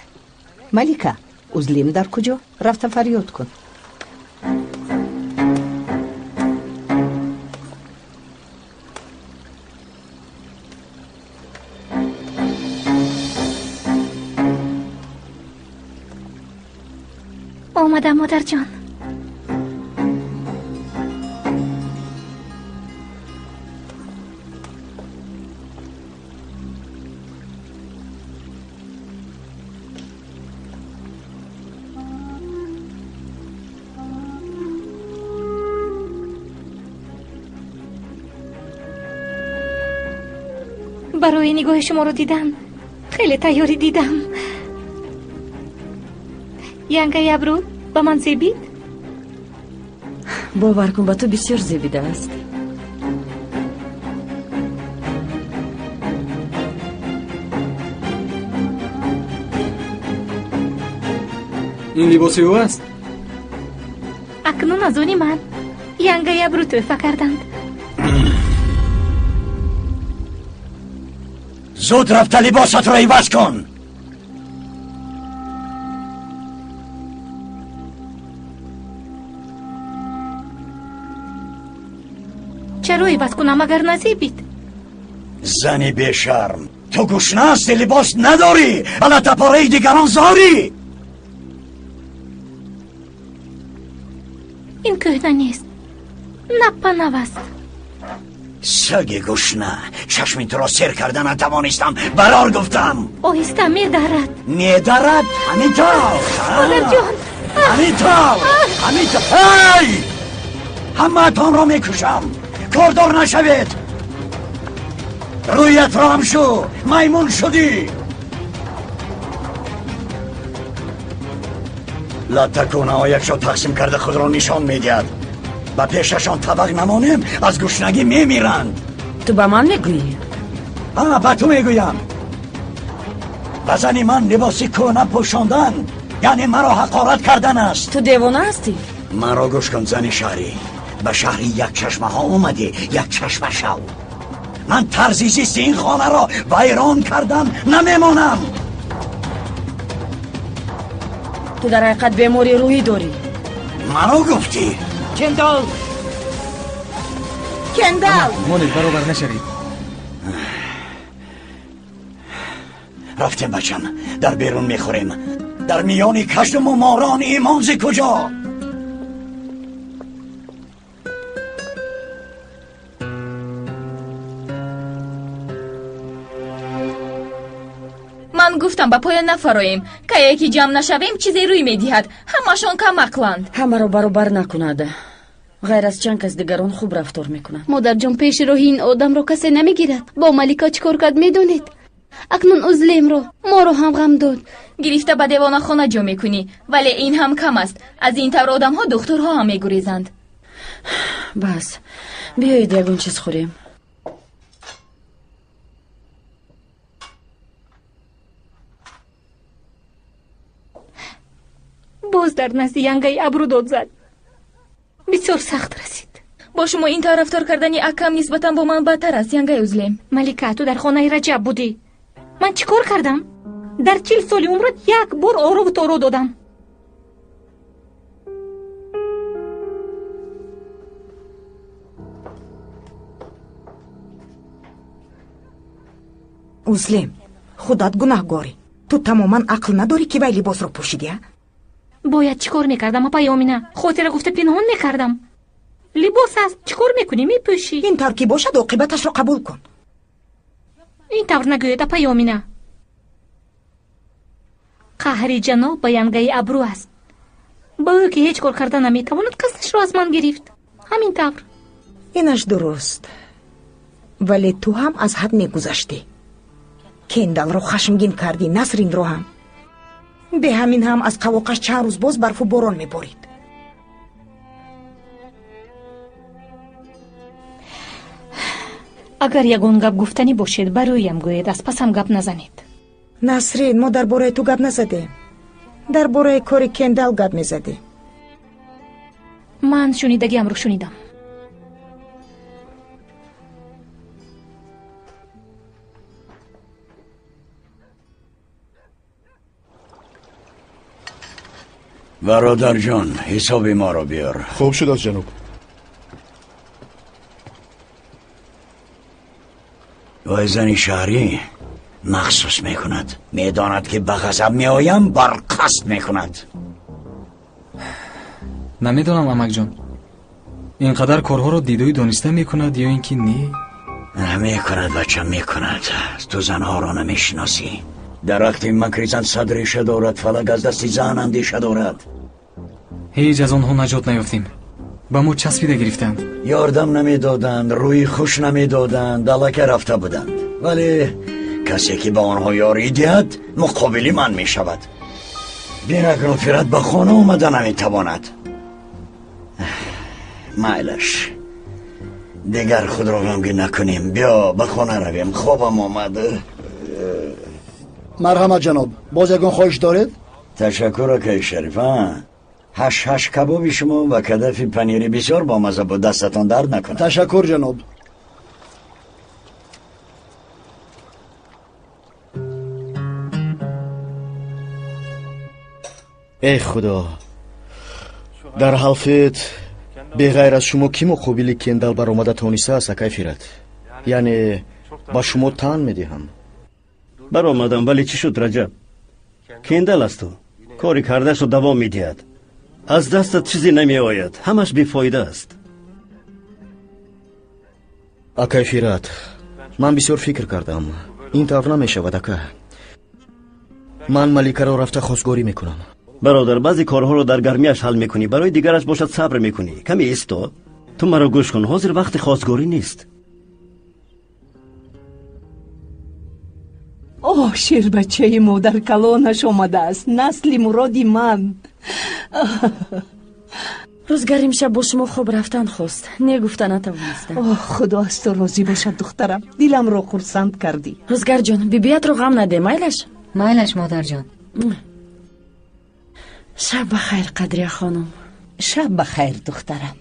S12: Малика, Узлим дар куҷо? Рафта фарёд кун.
S5: Омадам, модарҷон. Барои нигоҳи шуморо дидан хеле тайёрӣ дидам. Янгаи абрӯ ба ман зебид?
S1: Бовар кун, ба ту бисёр зебидааст.
S6: Ин либоси ӯ аст?
S5: Акнун аз они ман. Янгаи абрӯ тӯҳфа карданд.
S2: Зуд рафта либосатро иваз кун.
S5: Чаро иваз кунам, агар назебид?
S2: Зани бешарм, ту гушна ҳасти, либос надорӣ, алатапораи дигарон зорӣ.
S5: Ин кӯҳна нест, наппа нав аст.
S2: Саги гушна, чашми туро сер карда натавонистам, барор гуфтам.
S5: Оҳиста, медарад.
S2: Медарад? Ҳамин тавр.
S5: Модарҷон!
S2: Ҳамин тавр, ҳамин тавр. Эй, ҳамаатонро мекушам, кордор нашавед. Рӯятро ҳам шу, маймун шудӣ. Латтакӯнаҳояшро тақсим карда худро нишон медиҳад. Ба пешашон табақ намонем, аз гушнагӣ мемиранд.
S1: Ту ба ман мегӯӣ?
S2: Ҳа, ба ту мегӯям. Ба зани ман либоси кӯҳна пӯшондан яъне маро ҳақорат кардан аст.
S1: Ту девона ҳастӣ?
S2: Маро гӯш кун, зани шаҳрӣ. Ба шаҳри якчашмаҳо омадӣ, якчашма шав. Ман тарзи зисти ин хонаро вайрон кардан намемонам.
S1: Ту дар ҳақиқат бемории рӯҳӣ дорӣ.
S2: Маро гуфтӣ?
S12: Кендал!
S4: Кендал!
S6: Монед, баробар нашавед.
S2: Рафтем, бачам, дар берун мехӯрем. Дар миёни каждуму морон имон зи куҷо?
S9: Ман гуфтам ба поён нафароем. Кае ки ҷамъ нашавем, чизе рӯй медиҳад. Ҳамашон камақланд.
S1: Ҳамаро баробар накунад. Ғайр аз чанд кас дигарон хуб рафтор мекунанд.
S7: Модарҷон, пеши роҳи ин одамро касе намегирад. Бо Малика чӣ кор кард медонед? Акнун Узлемро, моро ҳам ғам дод.
S9: Гирифта ба девонахона ҷо мекунӣ, вале ин ҳам кам аст. Аз ин тавр одамҳо духтурҳо ҳам мегурезанд.
S1: Бас, биёед ягон чиз хӯрем.
S5: Боз дар назди янгаи абрӯ дод зад. Бисёр сахт расид.
S9: Бо шумо ин тавр рафтор кардани акам нисбатан бо ман бадтар аст, янгаи Узлем.
S5: Малика, ту дар хонаи Раҷаб будӣ. Ман чӣ кор кардам? Дар 40 соли умрат як бор орову торо додам.
S4: Узлем, худат гунаҳгорӣ. Ту тамоман ақл надорӣ, ки вай либосро пӯшидӣ, а?
S5: Бояд чӣ кор мекардам, апаи Омина? Хотира гуфта пинҳон мекардам. Либос аст, чӣ кор мекунӣ, мепӯшӣ.
S4: Ин тавр ки бошад, оқибаташро қабул кун.
S5: Ин тавр нагӯед, апаи Омина. Қаҳри ҷаноб ба янгаи абрӯ аст. Ба ӯ ки ҳеҷ кор карда наметавонад, қасдашро аз ман гирифт. Ҳамин тавр.
S4: Инаш дуруст, вале ту ҳам аз ҳад мегузаштӣ. Кендалро хашмгин кардӣ, Насринро ҳам. Бе ҳамин ҳам аз қавоқаш чанд рӯз боз барфу борон меборид.
S5: Агар ягон гап гуфтанӣ бошед, ба рӯям гӯед, аз пасам гап назанед.
S4: Насрин, мо дар бораи ту гап назадем, дар бораи кори Кендал гап мезадем.
S5: Ман шунидагиамро шунидам.
S2: Бародарҷон, ҳисоби моро биёр.
S15: Хуб шудааст, ҷаноб.
S2: Вай зани шаҳрӣ махсус мекунад, медонад ки ба ғазаб меоям, бар қасд мекунад.
S6: Намедонам, амакҷон, ин қадар корҳоро дидуи дониста мекунад ё ин ки не?
S2: Мекунад, бача, мекунад. Ту занҳоро намешиносӣ. Дарахти макри зан сад реша дорад, фалак аз дасти зан андеша дорад.
S6: Ҳеҷ аз онҳо наҷот наёфтем, ба мо часпида гирифтанд.
S2: Ёрдам намедоданд, рӯи хуш намедоданд, алака рафта буданд. Вале касе ки ба онҳо ёрӣ диҳад, муқобили ман мешавад. Бинакун, Фират ба хона омада наметавонад. Майлаш, дигар худро ғамгин накунем. Биё ба хона равем, хобам омад.
S13: Марҳамат, ҷаноб, боз ягон хоҳиш доред?
S2: Ташаккур, акаи Шариф. Ҳаш кабоби шумо ва кадафи панири бисёр бомазза буд, дастатон дард накунад.
S13: Ташаккур, ҷаноб.
S8: Эй худо, дар ҳалфет беғайр аз шумо кӣ муқобили Кендал баромада тонистааст, акай Фират? Яъне ба шумо таън медиҳам. Баромадам, вале чӣ шуд, Раҷаб? Кендал асту кори кардаашро давом медиҳад. Аз дастат чизе намеояд, ҳамаш бефоида аст.
S16: Акай Фират, ман бисёр фикр кардам. Ин тавр намешавад, ака. Ман Маликаро рафта хостгорӣ мекунам.
S8: Бародар, баъзе корҳоро дар гармиаш ҳал мекунӣ, барои дигараш бошад сабр мекунӣ. Каме исто, ту маро гӯш кун, ҳозир вақти хостгорӣ нест.
S12: Оҳ, шербачаи модаркалонаш омадааст, насли муроди ман.
S1: Рӯзгар имшаб бо шумо хоб рафтан хост, не гуфта натавонистам.
S12: Оҳ, худо аз ту розӣ бошад, духтарам, диламро хурсанд кардӣ.
S1: Рӯзгарҷон, бибиятро ғам наде, майлаш?
S17: Майлаш, модарҷон.
S1: Шаб ба хайр, Қадрия хонум.
S12: Шаб ба хайр, духтарам.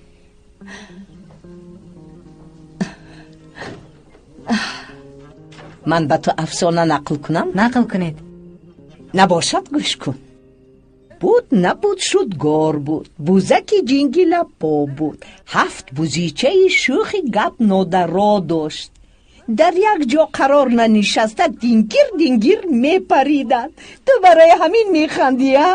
S12: Ман ба ту афсона нақл кунам?
S17: Нақл кунед.
S12: Набошад, гӯш кун. Буд набуд, шудгор буд, бузаки ҷингилапо буд, ҳафт бузичаи шӯхи гап нодаро дошт. Дар як ҷо қарор нанишаста дингир дингир мепариданд. Ту барои ҳамин механдӣ, а?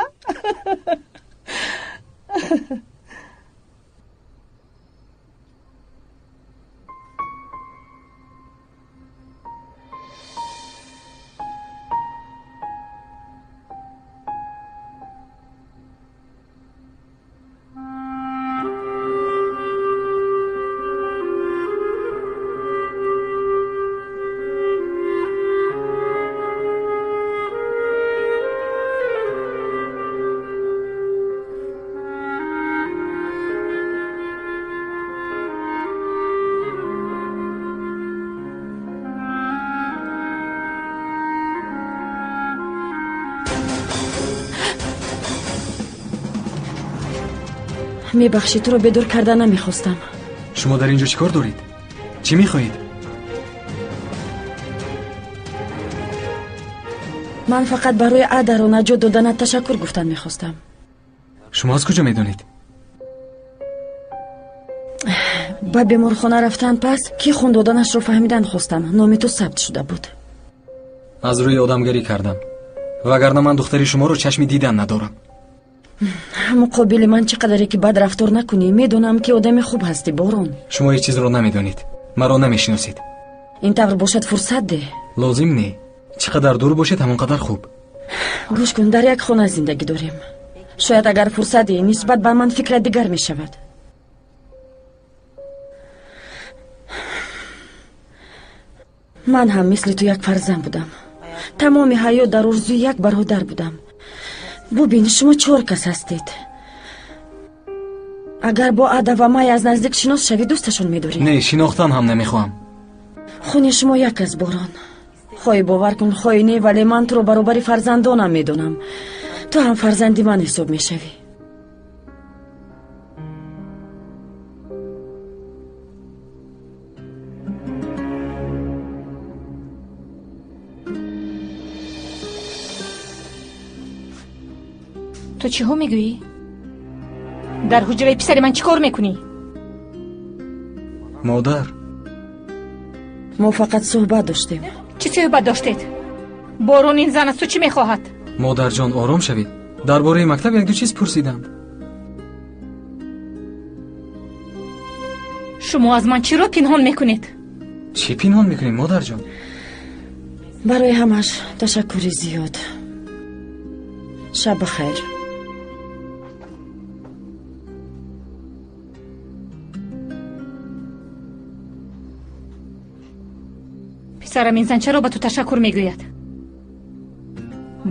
S1: Мебахшед, туро бедор карда намехостам.
S6: Шумо дар ин ҷо чӣ кор доред? Чӣ мехоҳед?
S1: Ман фақат барои Адаро наҷот доданат ташаккур гуфтан мехостам.
S6: Шумо аз куҷо медонед?
S1: Ба беморхона рафтан пас ки хун доданашро фаҳмидан хостам. Номи ту сабт шуда буд.
S6: Аз рӯи одамгарӣ кардам, вагарна ман духтари шуморо чашми дидан надорам.
S1: Муқобили ман чӣ қадаре ки бад рафтор накунӣ, медонам ки одами хуб ҳастӣ, Борон.
S6: Шумо ҳеҷ чизро намедонед, маро намешиносед.
S1: Ин тавр бошад, фурсат деҳ.
S6: Лозим не. Чӣ қадар дур бошед, ҳамон қадар хуб.
S1: Гӯш кун, дар як хона зиндагӣ дорем. Шояд агар фурсат диҳӣ, нисбат ба ман фикрат дигар мешавад. Ман ҳам мисли ту як фарзанд будам. Тамоми ҳаёт дар орзуи як бародар будам. Бубин, шумо чор кас ҳастед. Агар бо Ада ва Май аз наздик шинос шавӣ, дӯсташон медорӣ.
S6: Не, шинохтан ҳам намехоҳам.
S1: Хуни шумо як аст, Борон. Хоҳӣ бовар кун, хоҳӣ не, вале ман туро баробари фарзандонам медонам. Ту ҳам фарзанди ман ҳисоб мешавӣ.
S5: Ту чиҳо мегӯӣ? Дар ҳуҷраи писари ман чӣ кор мекунӣ?
S6: Модар,
S1: мо фақат суҳбат доштем.
S5: Чӣ суҳбат доштед? Борон, ин зан аз ту чӣ мехоҳад?
S6: Модарҷон, ором шавед. Дар бораи мактаб як-ду чиз пурсидам.
S5: Шумо аз ман чиро пинҳон мекунед?
S6: Чӣ пинҳон мекунем, модарҷон?
S1: Барои ҳамаш ташаккури зиёд. Шаб бахайр.
S5: Писарам, ин зан чаро ба ту ташаккур мегӯяд?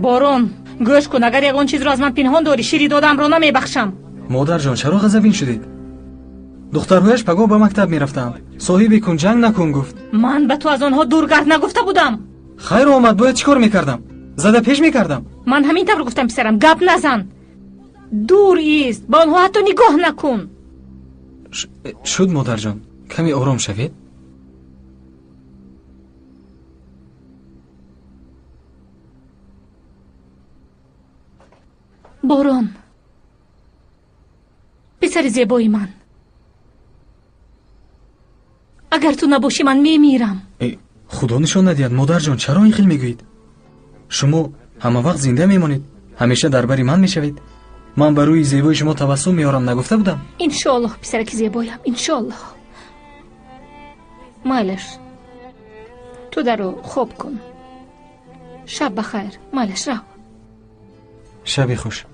S5: Борон, гӯш кун, агар ягон чизро аз ман пинҳон дорӣ, шири додаамро намебахшам.
S6: Модарҷон, чаро ғазабин шудед? Духтарҳояш пагоҳ ба мактаб мерафтанд. Соҳиби кун ҷанг накун гуфт.
S5: Ман ба ту аз онҳо дургард нагуфта будам.
S6: Хайр омад, бояд чӣ кор мекардам? Зада пеш мекардам.
S5: Ман ҳамин тавр гуфтам, писарам, гап назан. Дур ист, ба онҳо ҳатто нигоҳ накун.
S6: Шуд, модарҷон, каме ором шавед.
S5: Борон, писари зебои ман, агар ту набошӣ, ман мемирам.
S6: Худо нишон надиҳад, модарҷон, чаро ин хел мегӯед? Шумо ҳама вақт зинда мемонед, ҳамеша дар бари ман мешавед. Ман ба рӯи зебои шумо табассум меорам, нагуфта будам?
S5: Иншоаллоҳ, писараки зебоям, иншоаллоҳ. Майлаш, ту даро хоб кун. Шаб бахайр, майлаш, рав.
S6: Шаби хуш.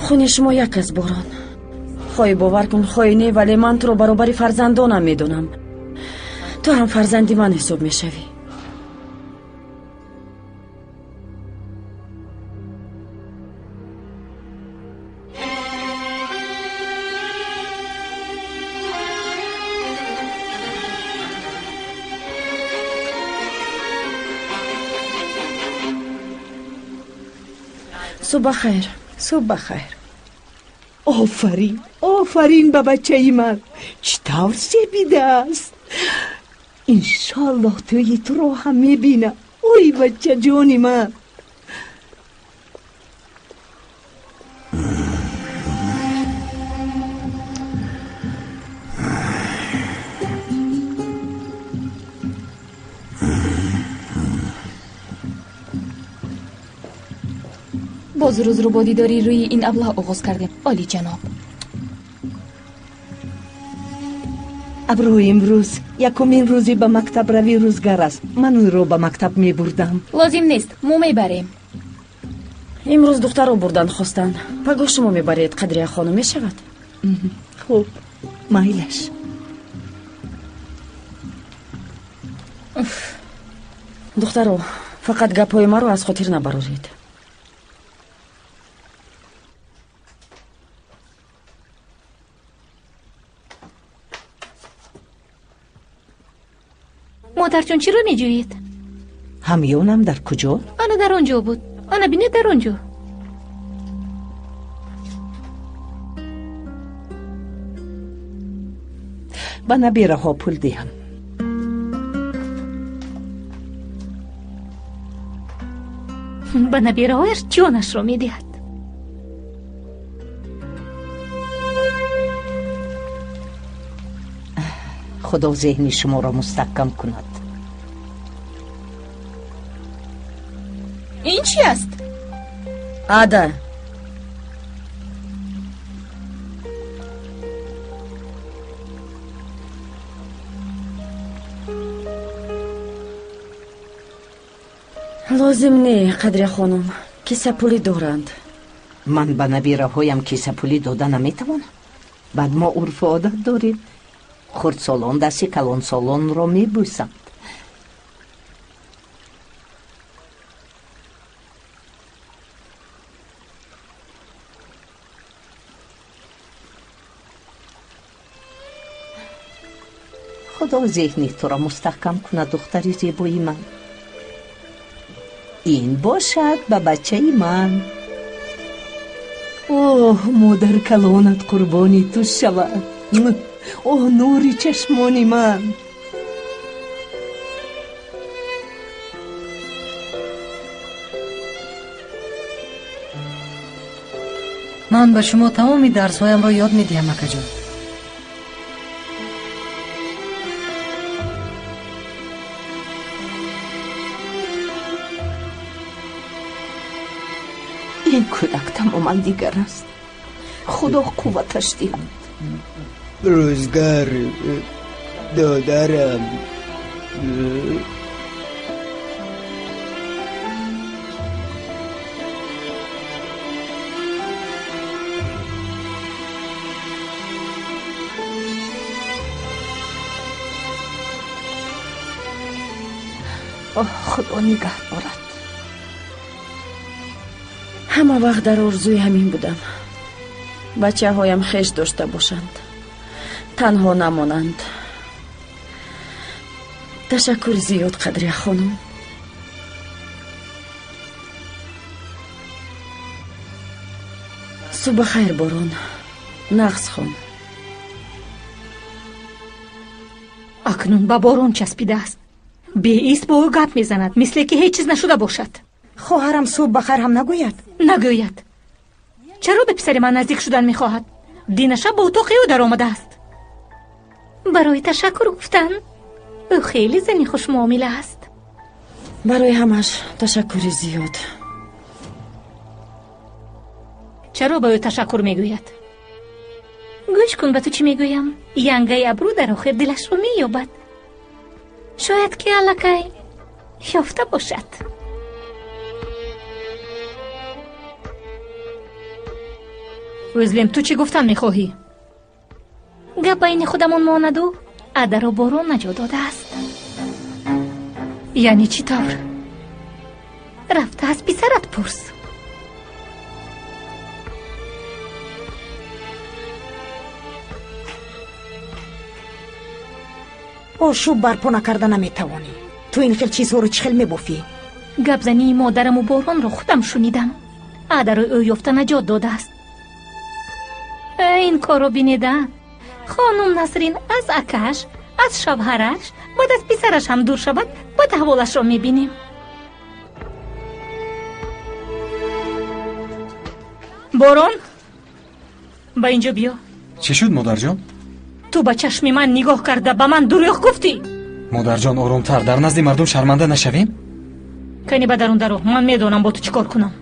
S1: Хуни шумо як аст, Борон. Хоҳӣ бовар кун, хоҳӣ не, вале ман туро баробари фарзандонам медонам. Ту ҳам фарзанди ман ҳисоб мешавӣ. Субҳ бахайр.
S12: Субҳ бахайр. Офарин, офарин ба бачаи ман. Чӣ тавр зебидааст. Иншоаллоҳ тӯи туро ҳам мебинам. Ой, бачаҷони ман.
S9: Боз рӯзро бо дидори рӯи ин аблаҳ оғоз кардем, олиҷаноб.
S12: Абрӯи имрӯз якумин рӯзи ба мактабравӣ рӯзгар аст. Ман ӯро ба мактаб мебурдам.
S9: Лозим нест, мо мебарем.
S1: Имрӯз духтарро бурдан хостанд. Пагоҳ шумо мебаред, Қадрия хонум, мешавад?
S12: Хуб, майлаш.
S1: Духтаро, фақат гапҳои маро аз хотир набароред.
S5: Модарҷон, чиро меҷӯед?
S12: Ҳамёнам дар куҷо?
S5: Ана дар он ҷо буд. Ана бинед, дар он ҷо.
S12: Ба набираҳо пул диҳам.
S5: Ба набираҳояш ҷонашро медиҳад.
S12: Худо зеҳни шуморо мустаҳкам кунад.
S9: Ин чи аст?
S1: Ада. Лозим не, Қадрия хонум, кисапулӣ доранд.
S12: Ман ба набираҳоям кисапулӣ дода наметавонам. Баъд мо урфу одат дорем. Хурдсолон дасти калонсолонро мебӯсанд. Худо зеҳни туро мустаҳкам кунад, духтари зебои ман. Ин бошад ба бачаи ман. Оҳ, модар калонат қурбони ту шавад. Оҳ, нури чашмони ман.
S15: Ман ба шумо тамоми дарсҳоямро ёд медиҳам, акаҷон.
S12: Ин кӯдак тамоман дигар аст. Худо қувваташ диҳад.
S17: Рӯзгар, додарам.
S12: Оҳ, Худо нигаҳ дорад.
S1: Ҳама вақт дар орзуи ҳамин будам. Бачаҳоям хеш дошта бошанд, танҳо намонанд. Ташаккури зиёд, Қадрия хонум. Субҳ хайр, Борон. Нағз хон.
S5: Акнун ба Борон часпидааст. Беист бо ӯ гап мезанад, мисле ки ҳеҷ чиз нашуда бошад.
S4: Хоҳарам субҳ ба хайр ҳам нагӯяд?
S5: Нагӯяд. Чаро ба писари ман наздик шудан мехоҳад? Динаша ба утоқи ӯ даромадааст. Барои ташаккур гуфтан. Ӯ хеле зани хушмуомила аст.
S1: Барои ҳамаш ташаккури зиёд.
S5: Чаро ба ӯ ташаккур мегӯяд? Гӯш кун, ба ту чӣ мегӯям. Янгаи абрӯ дар охир дилашро меёбад. Шояд ки аллакай ёфта бошад. Ӯзлем, ту чӣ гуфтан мехоҳӣ? Гап байни худамон монаду Адаро Борон наҷот додааст. Яъне чӣ тавр? Рафта аз писарат пурс.
S4: Ошӯб барпо накарда наметавонӣ. Ту ин хел чизҳоро чӣ хел мебофӣ?
S5: Гапзании модараму Боронро худам шунидам. Адаро ӯ ёфта наҷот додааст. Ин корро бинеда. Хонум Насрин аз акаш, аз шавҳараш, баъд аз писараш ҳам дур шавад, баъд аҳволашро мебинем. Борон, ба инҷо биё.
S6: Чӣ шуд, модарҷон?
S5: Ту ба чашми ман нигоҳ карда ба ман дурӯғ гуфтӣ.
S6: Модарҷон, оромтар, дар назди мардум шарманда нашавем?
S5: Кани ба дарун даро, ман медонам бо ту чӣ кор кунам.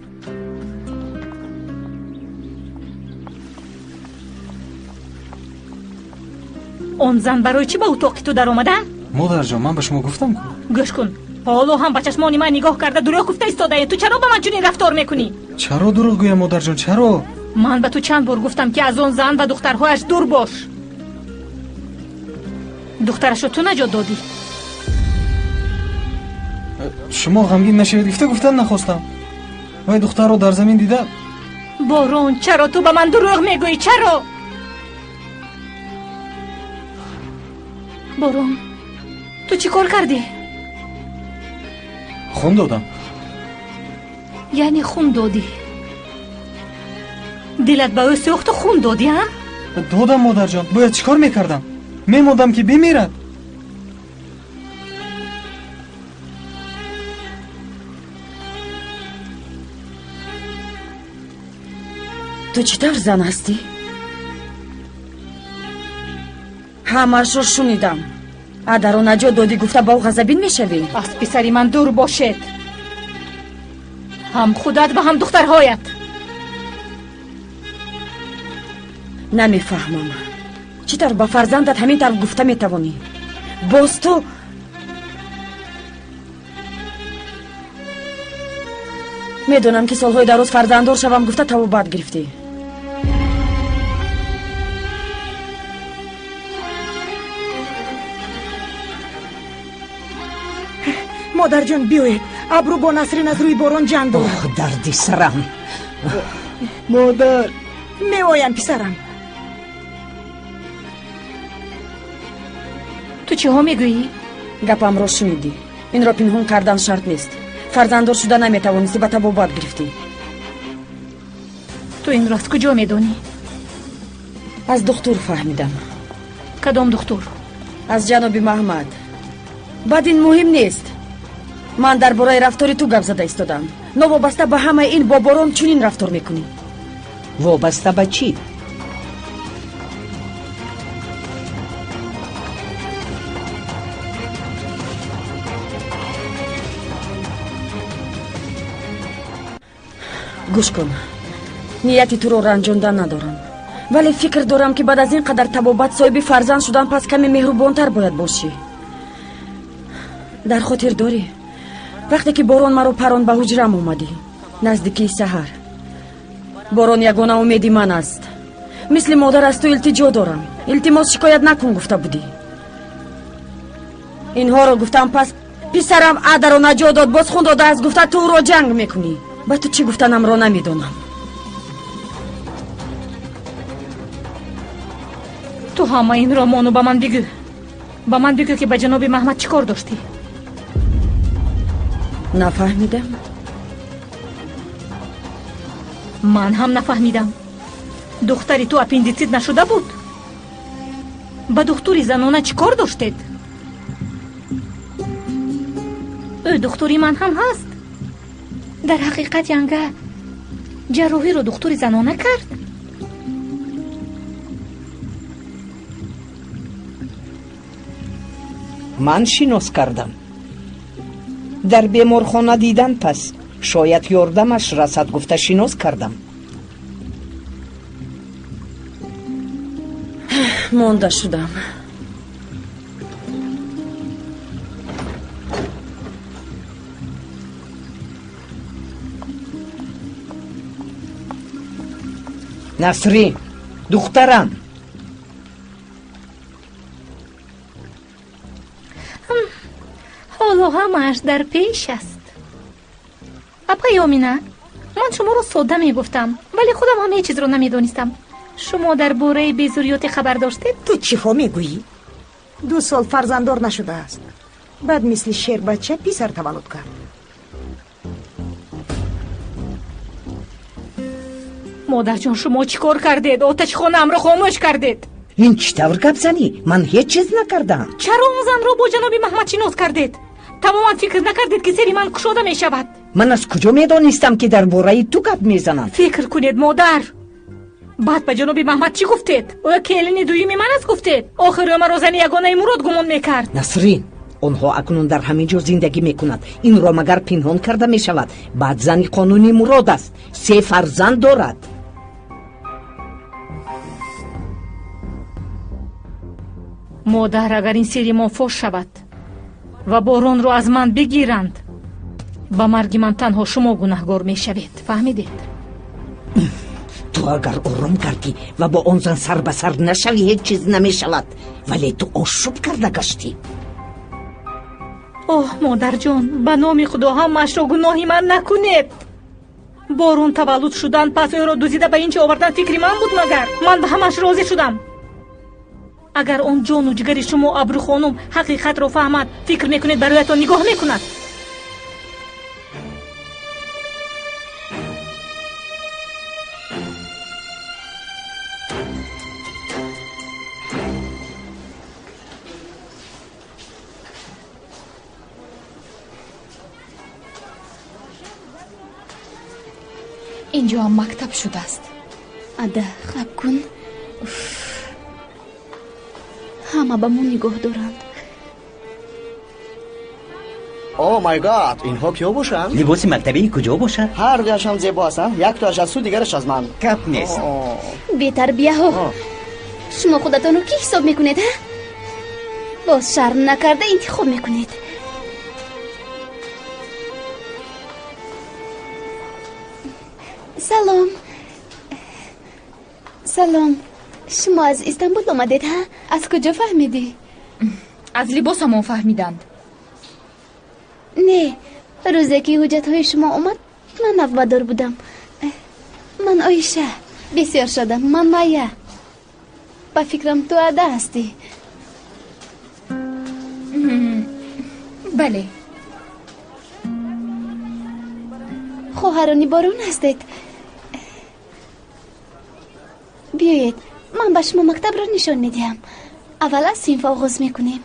S5: Он зан барои чӣ ба утоқи ту даромада?
S6: Модарҷон, ман ба шумо гуфтам ку.
S5: Гӯш кун, ҳоло ҳам ба чашмони ман нигоҳ карда дурӯғ гуфта истодаӣ. Ту чаро ба ман чунин рафтор мекунӣ?
S6: Чаро дурӯғ гӯям, модарҷон, чаро?
S5: Ман ба ту чанд бор гуфтам, ки аз он зан ва духтарҳояш дур бош. Духтарашро ту наҷот додӣ.
S6: Шумо ғамгин нашавед, гуфта гуфтан нахостам. Вай духтарро дар замин дида.
S5: Борон, чаро ту ба ман дурӯғ мегӯӣ? Чаро? Борон, ту чӣ кор кардӣ?
S6: Хун додам.
S5: Яъне хун додӣ? Дилат ба ӯ сӯхту хун додӣ, а?
S6: Додам, модарҷон. Бояд чӣ кор мекардам? Мемондам ки бимирад.
S1: Ту чӣ тавр зан ҳастӣ? Ҳамаашро шунидам. Адаро наҷот додӣ гуфта ба ӯ ғазабин мешавӣ?
S5: Аз писари ман дур бошед, ҳам худат ва ҳам духтарҳоят.
S1: Намефаҳмам, чӣ тавр ба фарзандат ҳамин тавр гуфта метавонӣ? Боз ту медонам ки солҳои дароз фарзанддор шавам гуфта тавобат гирифтӣ.
S4: Модарҷон, биёед, Абру бо Насрин аз рӯи борон ҷанг дорад.
S12: Оҳ, дарди сарам.
S17: Модар,
S4: меоям писарам.
S5: Ту чиҳо мегӯӣ?
S1: Гапамро шунидӣ. Инро пинҳон кардан шарт нест. Фарзанддор шуда наметавонистӣ, ба табобат гирифтӣ.
S5: Ту инро аз куҷо медонӣ?
S1: Аз духтур фаҳмидам.
S5: Кадом духтур?
S1: Аз ҷаноби Маҳмад. Баъд ин муҳим нест. Ман дар бораи рафтори ту гап зада истодам. Новобаста ба ҳамаи ин бо Борон чунин рафтор мекунӣ.
S12: Вобаста ба чӣ?
S1: Гӯш кун, нияти туро ранҷондан надорам, вале фикр дорам ки баъд аз ин қадар табобат соҳиби фарзанд шудан пас каме меҳрубонтар бояд бошӣ. Дар хотир дорӣ вақте ки борон маро парон ба ҳуҷрам омадӣ, наздикии саҳар? Борон ягона умеди ман аст. Мисли модар аз ту илтиҷо дорам. Илтимос, шикоят накун гуфта будӣ. Инҳоро гуфтам пас писарам Адаро наҷот дод, боз хун додааст гуфта ту ӯро ҷанг мекунӣ. Ба ту чӣ гуфтанамро намедонам.
S5: Ту ҳама инро мону ба ман бигӯ. Ба ман бигӯ ки ба ҷаноби Маҳмад чӣ кор доштӣ?
S1: Нафаҳмидам.
S5: Ман ҳам нафаҳмидам. Духтари ту аппендитсит нашуда буд? Ба духтури занона чӣ кор доштед? Ӯ духтури ман ҳам ҳаст. Дар ҳақиқат янга ҷарроҳиро духтури занона кард?
S12: Ман шинос кардам. Дар беморхона дидан пас шояд ёрдамаш расад гуфта шинос кардам.
S1: Монда шудам.
S12: Насрин, духтарам.
S5: Ҳоло ҳамааш дар пеш аст. Апаи Омина, ман шуморо содда мегуфтам, вале худам ҳам ҳеҷ чизро намедонистам. Шумо дар бораи безурётӣ хабар доштед?
S4: Ту чиҳо мегӯӣ? 2 сол фарзанддор нашудааст. Баъд мисли шербача писар таваллуд кард.
S5: Модарҷон, шумо чӣ кор кардед? Оташхонаамро хомӯш кардед.
S12: Ин чӣ тавр гап занӣ? Ман ҳеҷ чиз накардам.
S5: Чаро он занро бо ҷаноби Маҳмад шинос кардед? Тамоман фикр накардед ки сери ман кушода мешавад.
S12: Ман аз куҷо медонистам ки дар бораи ту гап мезананд?
S5: Фикр кунед, модар. Баъд ба ҷаноби Маҳмад чӣ гуфтед? Ӯ келини дуюми ман аст гуфтед. Охир ӯ маро зани ягонаи Мурод гумон мекард.
S12: Насрин, онҳо акнун дар ҳамин ҷо зиндагӣ мекунанд. Инро магар пинҳон карда мешавад? Баъд зани қонунии Мурод аст, 3 фарзанд дорад.
S5: Модар, агар ин сири мо фош шавад ва боронро аз ман бигиранд, ба марги ман танҳо шумо гунаҳгор мешавед. Фаҳмидед?
S12: Ту агар ором кардӣ ва бо он зан сар ба сар нашавӣ, ҳеҷ чиз намешавад. Вале ту ошӯб карда гаштӣ.
S5: Оҳ, модарҷон, ба номи Худо ҳамаашро гуноҳи ман накунед. Борон таваллуд шудан пас ӯро дузида ба ин ҷо овардан фикри ман буд магар? Ман ба ҳамааш розӣ шудам. Агар он ҷону ҷигари шумо Абрухонум ҳақиқатро фаҳмад, фикр мекунед бароятон нигоҳ мекунад?
S3: Инҷо ҳам мактаб шудааст.
S7: Ада, хаб кун. Ҳама ба мо нигоҳ доранд.
S8: О май гад, инҳо киё бошанд?
S11: Либоси мактабии куҷо бошад?
S8: Ҳар дуяшам зебо ҳастанд. Яктоаш аз ту, дигараш аз ман.
S11: Гап нест.
S7: Бетарбияҳо, шумо худатонро кӣ ҳисоб мекунед, ҳа? Боз шарм накарда интихоб мекунед. Салом, салом. Шумо аз Истанбул омадед, ҳа? Аз куҷо фаҳмидӣ?
S9: Аз либосамон фаҳмиданд.
S7: Не, рӯзе ки ҳуҷҷатҳои шумо омад, ман навбатдор будам. Ман Оиша. Бисёр шодам. Ман Майя. Ба фикрам, ту Ада ҳастӣ.
S9: Бале.
S7: Хоҳарони Борон ҳастед. Биёед, ман ба шумо мактабро нишон медиҳам. Аввал аз синф оғоз мекунем.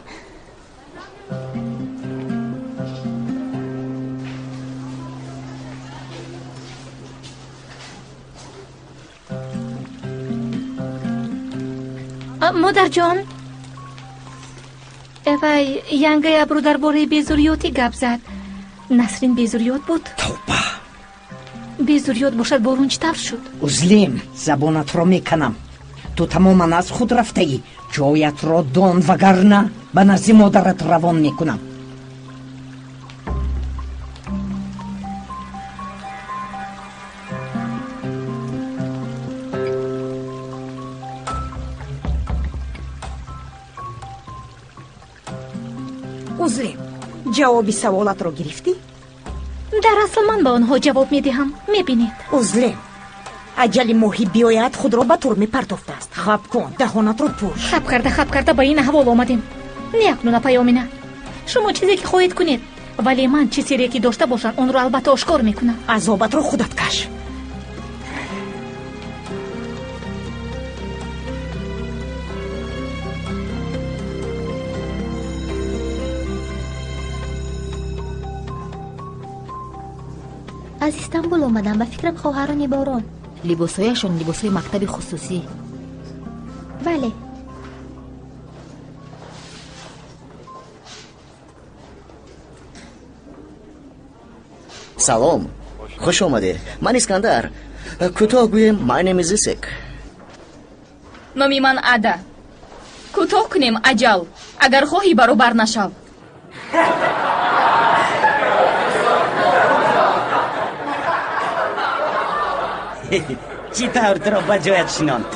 S5: Модарҷон, вай янгаи Абру дар бораи безурётӣ гап зад. Насрин безурёт буд?
S12: Тавба!
S5: Безурёт бошад, Борун чӣ тавр шуд?
S12: Узлим, забонатро меканам. Ту тамоман аз худ рафтаӣ. Ҷоятро дон, вагарна ба назди модарат равон мекунам. Узлим, ҷавоби саволатро гирифтӣ?
S5: Дар асл ман ба онҳо ҷавоб медиҳам, мебинед.
S4: Узлим, аҷали моҳӣ биёяд, худро ба тур мепартофтааст. Хаб кун, даҳонатро пӯш.
S5: Хаб карда, хаб карда ба ин аҳвол омадем. Не акнун, апаи Омина, шумо чизе ки хоҳед кунед, вале ман чӣ сирре ки дошта бошам, онро албатта ошкор мекунам.
S4: Азобатро худат каш.
S18: Аз Истанбул омадам, ба фикрам хоҳарони Борон.
S14: Либосҳояшон либосҳои мактаби хусусӣ.
S18: Бале.
S8: Салом, хуш омадед. Ман Искандар. Кӯтоҳ гӯем, my name is Isik.
S9: Номи ман Ада. Кӯтоҳ кунем, аҷал. Агар хоҳӣ, баробар нашав.
S11: Чӣ тавр туро ба ҷоят шинонд?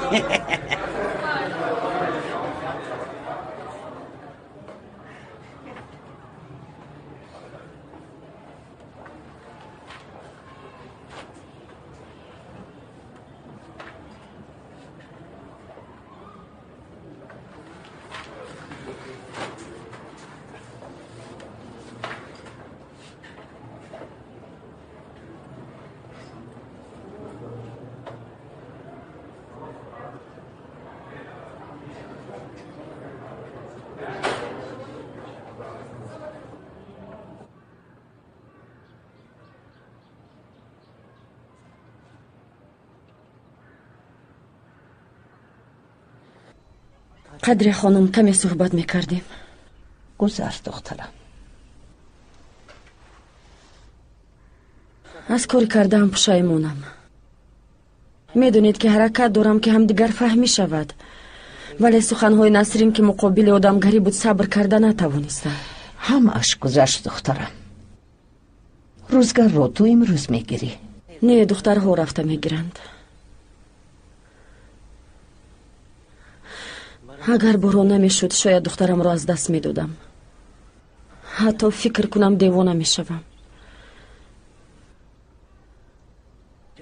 S1: Қадри хонум, каме суҳбат мекардем.
S12: Гузар, духтарам.
S1: Аз кори кардаам пушаймонам. Медонед ки ҳаракат дорам ки ҳамдигар фаҳмӣ шавад, вале суханҳои Насрин ки муқобили одамгарӣ буд, сабр карда натавонистам.
S12: Ҳамааш гузашт, духтарам. Рӯзгарро ту имрӯз мегирӣ.
S1: Не, духтарҳо рафта мегиранд. Агар борон намешуд, шояд духтарамро аз даст медодам. Ҳатто фикр кунам, девона мешавам.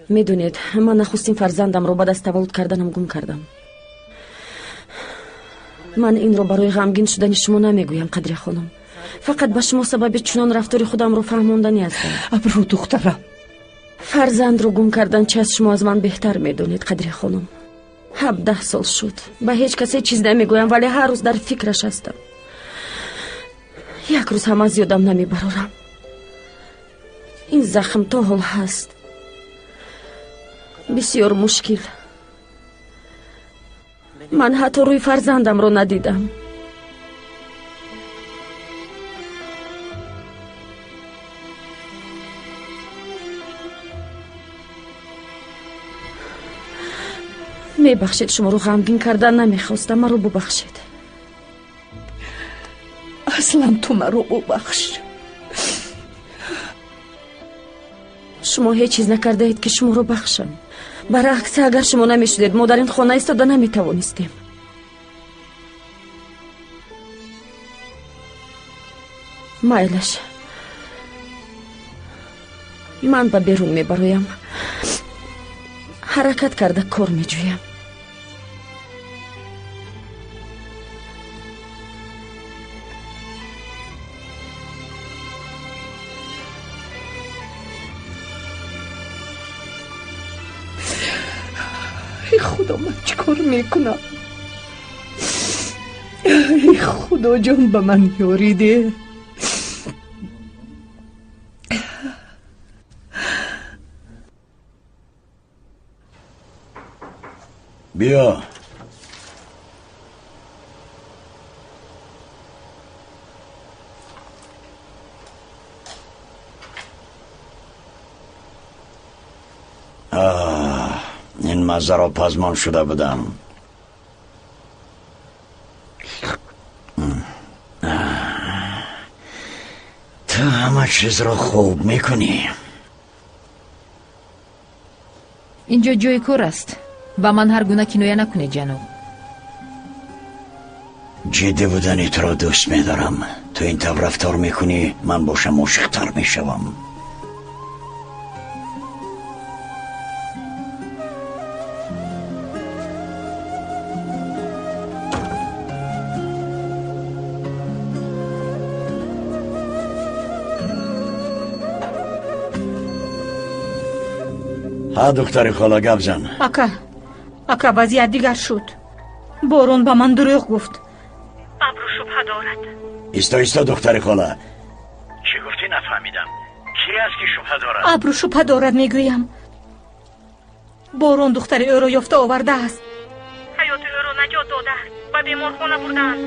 S1: Медонед, ман нахустин фарзандамро баъд аз таваллуд карданам гум кардам. Ман инро барои ғамгин шудани шумо намегӯям, Қадрия хонум. Фақат ба шумо сабаби чунон рафтори худамро фаҳмонданӣ ҳастам.
S12: Абрӯ, духтарам.
S1: Фарзандро гум кардан чи аз шумо аз ман беҳтар медонед, Қадрия хонум. 17 сол шуд. Ба ҳеҷ касе чиз намегӯям, вале ҳар рӯз дар фикраш ҳастам. Як рӯз ҳам аз ёдам намебарорам. Ин захм то ҳол ҳаст. Бисёр мушкил. Ман ҳатто рӯи фарзандамро надидам. Мебахшед, шуморо ғамгин кардан намехостам, маро бубахшед.
S12: Аслан ту маро бубахш.
S1: Шумо ҳеҷ чиз накардаед, ки шуморо бахшам. Баръакс, агар шумо намешудед, мо дар ин хона истода наметавонистем. Майлаш, ман ба берун мебароям, ҳаракат карда кор меҷӯям.
S12: Худо, ман чӣ кор мекунам? Эй Худоҷон, ба ман ёрӣ деҳ.
S2: Биё. Ин маззаро пазмон шуда будам. Ту ҳама чизро хуб мекунӣ.
S14: Инҷо ҷои кор аст. Ба ман ҳар гуна киноя накунед, ҷаноб.
S2: Ҷиддӣ будани туро дӯст медорам. Ту ин тавр рафтор мекунӣ, ман бошам ошиқтар мешавам. Ҳа, духтари хола, гап зан.
S5: Ака, ака, вазъият дигар шуд. Борон ба ман дурӯғ гуфт. Абру шубҳа дорад.
S2: Исто, исто, духтари хола. Чӣ гуфтӣ, нафаҳмидам. Кӣ аст, ки шубҳа дорад?
S5: Абру шубҳа дорад, мегӯям. Борон духтари ӯро ёфта овардааст. Ҳаёти ӯро наҷот додааст. Ба беморхона бурдаанд.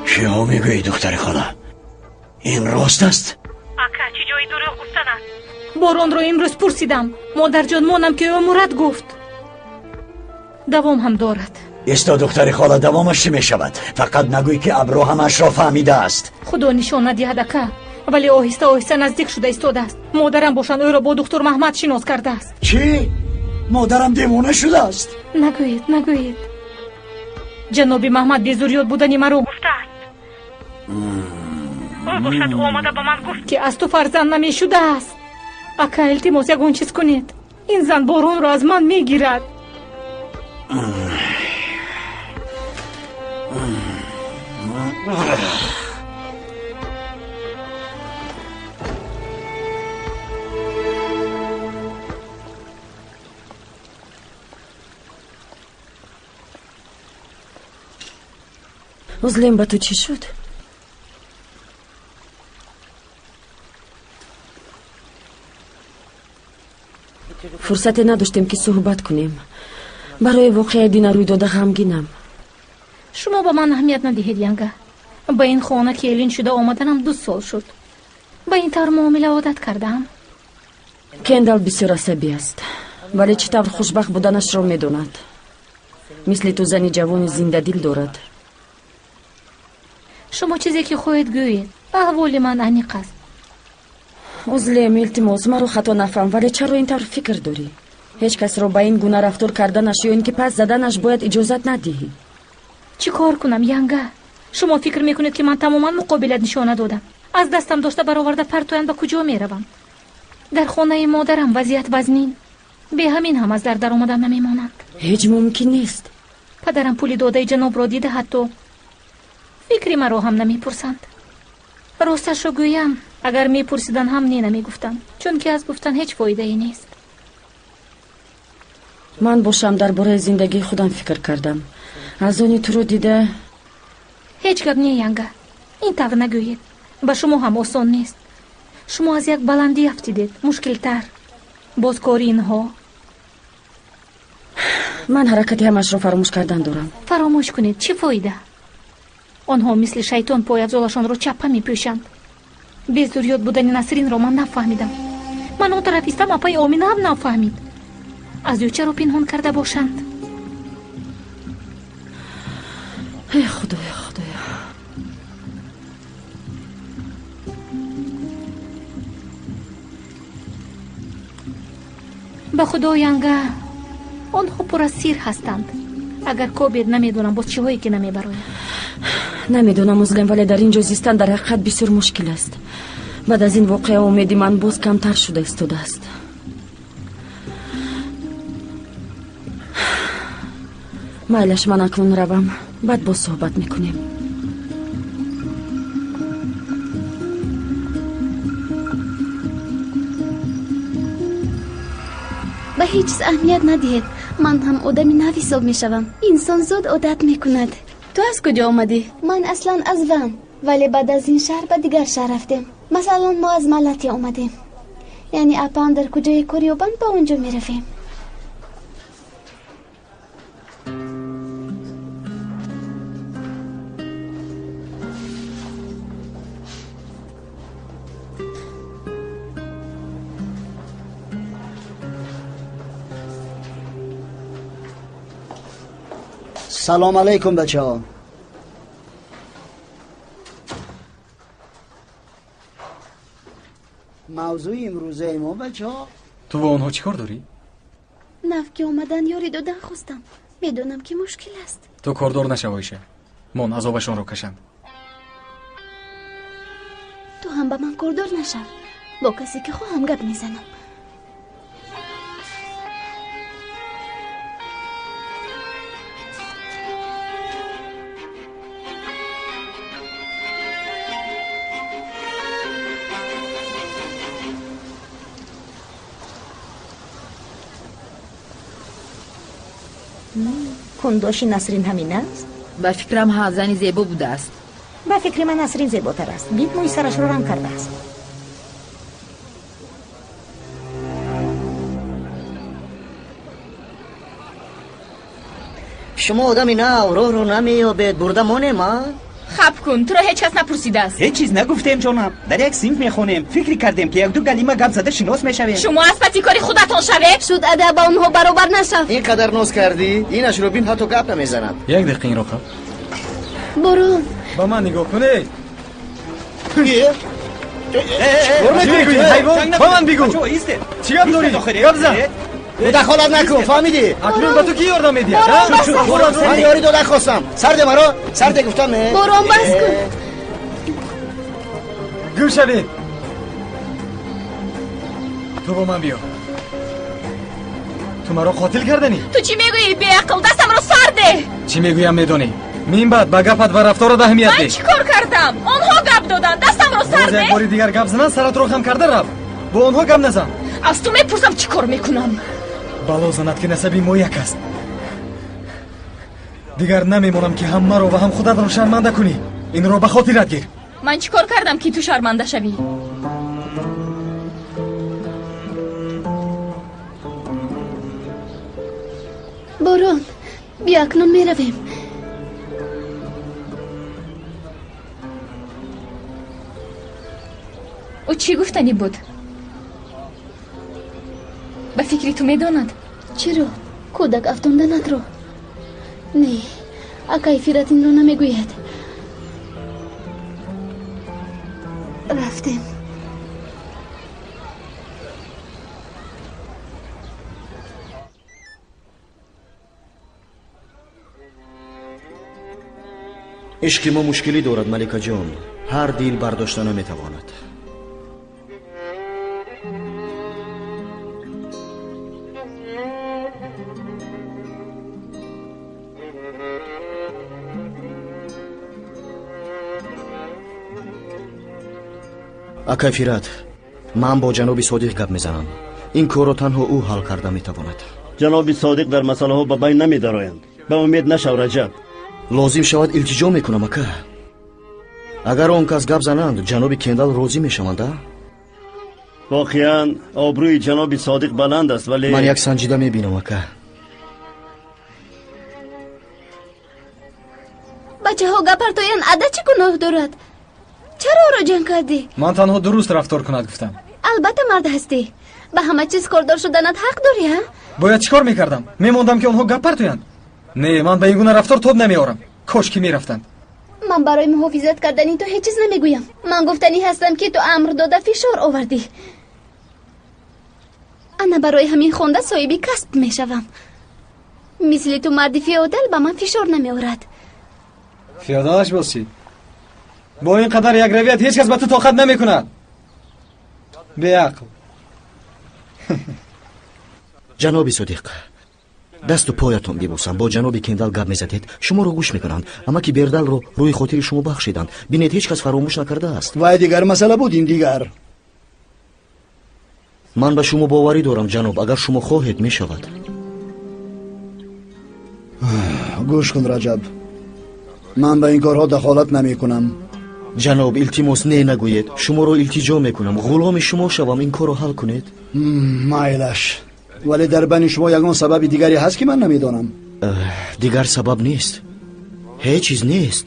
S2: Чиҳо мегӯӣ, духтари хола? Ин рост аст?
S5: Ака, чӣ ҷои дурӯғ гуфтан аст? Боронро имрӯз пурсидам. Модарҷон, монам, ки ӯ мурад гуфт. Давом ҳам дорад.
S2: Исто, духтари хола, давомаш чӣ мешавад? Фақат нагӯй, ки Абру ҳамаашро фаҳмидааст.
S5: Худо нишон надиҳад, ака, вале оҳиста оҳиста наздик шуда истодааст. Модарам бошанд ӯро бо духтур Маҳмад шинос кардааст.
S2: Чӣ? Модарам девона шудааст?
S5: Нагӯед, нагӯед. Ҷаноби Маҳмад безурёт будани маро гуфтааст. Ӯ бошад омада ба ман гуфт, ки аз ту фарзанд намешудааст. Ака, илтимос, ягон чиз кунед. Ин зан боронро аз ман мегирад.
S1: Узлем, ба ту чӣ шуд? Фурсате надоштем, ки суҳбат кунем. Барои воқеаи дина рӯй дода ғамгинам.
S5: Шумо ба ман аҳамият надиҳед, янга. Ба ин хона келин шуда омаданам 2 сол шуд. Ба ин тавр муомила одат кардаам.
S1: Кендал бисёр асабӣ аст, вале чӣ тавр хушбахт буданашро медонад. Мисли ту зани ҷавони зиндадил дорад.
S5: Шумо чизе ки хоҳед гӯед, аҳволи ман аниқ аст.
S1: Узлем, илтимос, маро хато нафаҳм, вале чаро ин тавр фикр дорӣ? Ҳеҷ касро ба ин гуна рафтор карданаш ё ин ки пас заданаш бояд иҷозат надиҳӣ.
S5: Чӣ кор кунам, янга? Шумо фикр мекунед, ки ман тамоман муқобилат нишона додам. Аз дастам дошта бароварда партоянд, ба куҷо меравам? Дар хонаи модарам вазъият вазнин. Бе ҳамин ҳам аз дар даромадан намемонанд.
S1: Ҳеҷ мумкин нест.
S5: Падарам пули додаи ҷанобро дида, ҳатто фикри маро ҳам намепурсанд. Росташро гӯям, агар мепурсидан ҳам не намегуфтам, чунки аз гуфтан ҳеҷ фоидае нест.
S1: Ман бошам дар бораи зиндагии худам фикр кардам. Аз они туро дида.
S5: Ҳеҷ гап не, янга. Ин тавр нагӯед. Ба шумо ҳам осон нест. Шумо аз як баландӣ афтидед, мушкилтар. Боз кори инҳо.
S1: Ман ҳаракати ҳамашро фаромӯш кардан дорам.
S5: Фаромӯш кунед, чӣ фоида? Онҳо мисли шайтон пойафзолашонро чаппа мепӯшанд. Безурёт будани Насринро ман нафаҳмидам. Ман он тараф истам, апаи Омина ҳам нафаҳмид. Аз ӯ чаро пинҳон карда бошанд?
S1: Эй Худоё, Худоё.
S5: Ба Худо янга, онҳо пур аз сир ҳастанд. Агар кобед, намедонам боз чиҳое ки намебарояд.
S1: Намедонам, Музлем, вале дар ин ҷо зистан дар ҳақиқат бисёр мушкил аст. Баъд аз ин воқеа умеди ман боз камтар шуда истодааст. Майлаш, ман акнун равам, баъд боз суҳбат мекунем.
S7: Ба ҳеҷ чиз аҳамият надиҳед. Ман ҳам одами нав ҳисоб мешавам. Инсон зуд одат мекунад. Ту аз куҷо омадӣ? Ман аслан аз Ван, вале баъд аз ин шаҳр ба дигар шаҳр рафтем. Масалан, мо аз Малатия омадем. Яъне апаам дар куҷое кор ёбанд, ба он ҷо меравем.
S13: سلام علیکم بچه ها. موضوع امروزه ما بچه ها.
S6: تو با آنها چیکار داری؟
S7: نف که اومدن یاری دادن خواستم. میدونم که مشکل است.
S6: تو کاردار نشو عایشه. من عذابشان رو کشند.
S7: تو هم با من کاردار نشو. با کسی که خواهم گپ میزنم.
S4: Кундоши Насрин ҳамин аст?
S14: Ба фикрам, ҳа, зани зебо будааст.
S4: Ба фикри ман, Насрин зеботар аст. Бит мӯи сарашро ранг кардааст.
S16: Шумо одами нав, роҳро намеёбед, бурда монем, а?
S9: Хаб кун, туро ҳеҷ кас напурсидааст.
S11: Ҳеҷ чиз нагуфтем, ҷонам. Дар як синф мехонем. Фикр кардем ки якду калима гап зада шинос мешавем.
S9: Шумо аз паси кори худатон шавед.
S7: Шуд, ада ба онҳо баробар нашав.
S8: Ин қадар ноз кардӣ, инашро бин, ҳатто гап намезанад.
S6: Як дақиқа инро қаб.
S7: Борон.
S6: Ба ман нигоҳ кунед. Ҳайвон, ба ман бигӯ. Чӣ гап дорӣ? Гап зан.
S8: Мудахолат накун, фаҳмидӣ?
S6: Акнун ба ту кӣ ёрдам медиҳад?
S8: Ман ёрӣ дода хостам. Сарде маро, сарде гуфтам.
S7: Борон, бас кун.
S6: Гум шавед. Ту бо ман биё. Ту маро қотил карданӣ?
S9: Ту чӣ мегӯӣ, беақл? Дастамро сар деҳ.
S6: Чӣ мегӯям медонӣ? Мин баъд ба гапат ва рафторат аҳамият
S9: деҳ. Ман чӣ кор кардам? Онҳо гап доданд. Дастамро сар деҳ.
S6: Боз як бори дигар гап занан, саратро хам карда рав. Бо онҳо гап назан.
S9: Аз ту мепурсам, чӣ кор мекунам?
S6: Бало занад ки насаби мо як аст. Дигар намемонам ки ҳам маро ва ҳам худатро шарманда кунӣ. Инро ба хотират гир.
S9: Ман чӣ кор кардам ки ту шарманда шавӣ?
S7: Борон, биё, акнун меравем.
S9: Ӯ чӣ гуфтанӣ буд? Ба фикри ту медонад?
S7: Чиро? Кӯдак афтонданатро? Не, акай Фират инро намегӯяд. Рафтем.
S8: Ишқи мо мушкилӣ дорад, Маликаҷон. Ҳар дил бардошта наметавонад. Акай Фират, ман бо ҷаноби Содиқ гап мезанам. Ин корро танҳо ӯ ҳал карда метавонад.
S10: Ҷаноби Содиқ дар масъалаҳо ба байн намедароянд. Ба умед нашав, Раҷаб.
S8: Лозим шавад, илтиҷо мекунам, ака. Агар он кас гап зананд, ҷаноби Кендал розӣ мешаванд, а?
S10: Воқеан обрӯи ҷаноби Содиқ баланд аст, вале
S8: ман як санҷида мебинам, ака.
S7: Бачаҳо гап партоянд, ада чӣ гуноҳ дорад? Чаро ӯро ҷанг кардӣ?
S6: Ман танҳо дуруст рафтор кунад гуфтам.
S7: Албатта мард ҳастӣ. Ба ҳама чиз кордор шуданат ҳақ дорӣ, ҳа?
S6: Бояд чӣ кор мекардам? Мемондам ки онҳо гап партоянд? Не, ман ба ин гуна рафтор тоб намеорам. Кош ки мерафтанд.
S7: Ман барои муҳофизат кардани ту ҳеҷ чиз намегӯям. Ман гуфтанӣ ҳастам ки ту амр дода фишор овардӣ. Ана барои ҳамин хонда соҳиби касб мешавам. Мисли ту марди феодал ба ман фишор намеорад.
S6: Феодалаш боз чӣ? Бо ин қадар якравият ҳеҷ кас ба ту тоқат намекунад. Беақл.
S16: Ҷаноби Содиқ, дасту поятон бибӯсам. Бо ҷаноби Кендал гап мезадед, шуморо гӯш мекунанд. Амаки Бердалро рӯи хотири шумо бахшиданд. Бинед, ҳеҷ кас фаромӯш накардааст.
S13: Вай дигар масъала буд, ин дигар.
S16: Ман ба шумо боварӣ дорам, ҷаноб. Агар шумо хоҳед, мешавад.
S13: Гӯш кун, Раҷаб, ман ба ин корҳо дахолат намекунам.
S16: Ҷаноб, илтимос, не нагӯед. Шуморо илтиҷо мекунам, ғуломи шумо шавам, ин корро ҳал кунед.
S13: Майлаш, вале дар байни шумо ягон сабаби дигаре ҳаст ки ман намедонам?
S16: Дигар сабаб нест, ҳеҷ чиз нест.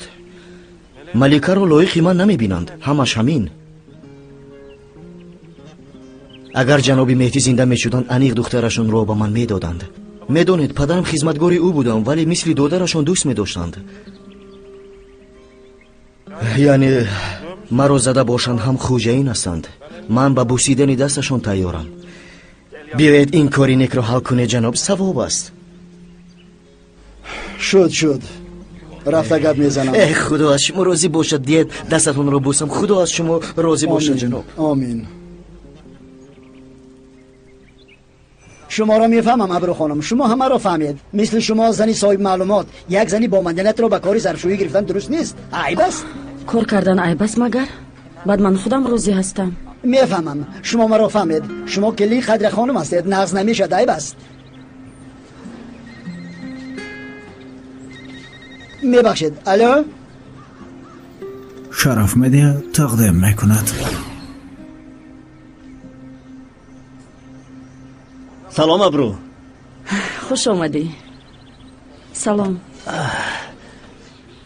S16: Маликаро лоиқи ман намебинанд, ҳамаш ҳамин. Агар ҷаноби Меҳдӣ зинда мешуданд, аниқ духтарашонро ба ман медоданд. Медонед, падарам хизматгори ӯ будам, вале мисли додарашон дӯст медоштанд. Яъне маро зада бошанд ҳам хӯҷаин ҳастанд. Ман ба бусидани дасташон тайёрам. Биёед ин кори некро ҳал кунед, ҷаноб, савоб аст.
S13: Шуд, шуд, рафта гап мезанам.
S16: Э, худо аз шумо розӣ бошад. Диед, дастатонро бусам. Худо аз шумо розӣ бошад, ҷаноб.
S13: Омин. Шуморо мефаҳмам, Абру хонум, шумо ҳамаро фаҳмед. Мисли шумо зани соҳиби маълумот, як зани бо маданиятро ба кори зарфшӯӣ гирифтан дуруст нест, айб аст.
S1: Кор кардан айб аст магар? Баъд ман худам розӣ ҳастам.
S13: Мефаҳмам, шумо маро фаҳмед. Шумо кили қадри хонум ҳастед, нағз намешад, айб аст. Мебахшед, алло.
S19: Шараф Медиа тақдим мекунад.
S10: Салом, Абру.
S1: Хуш омадӣ. Салом.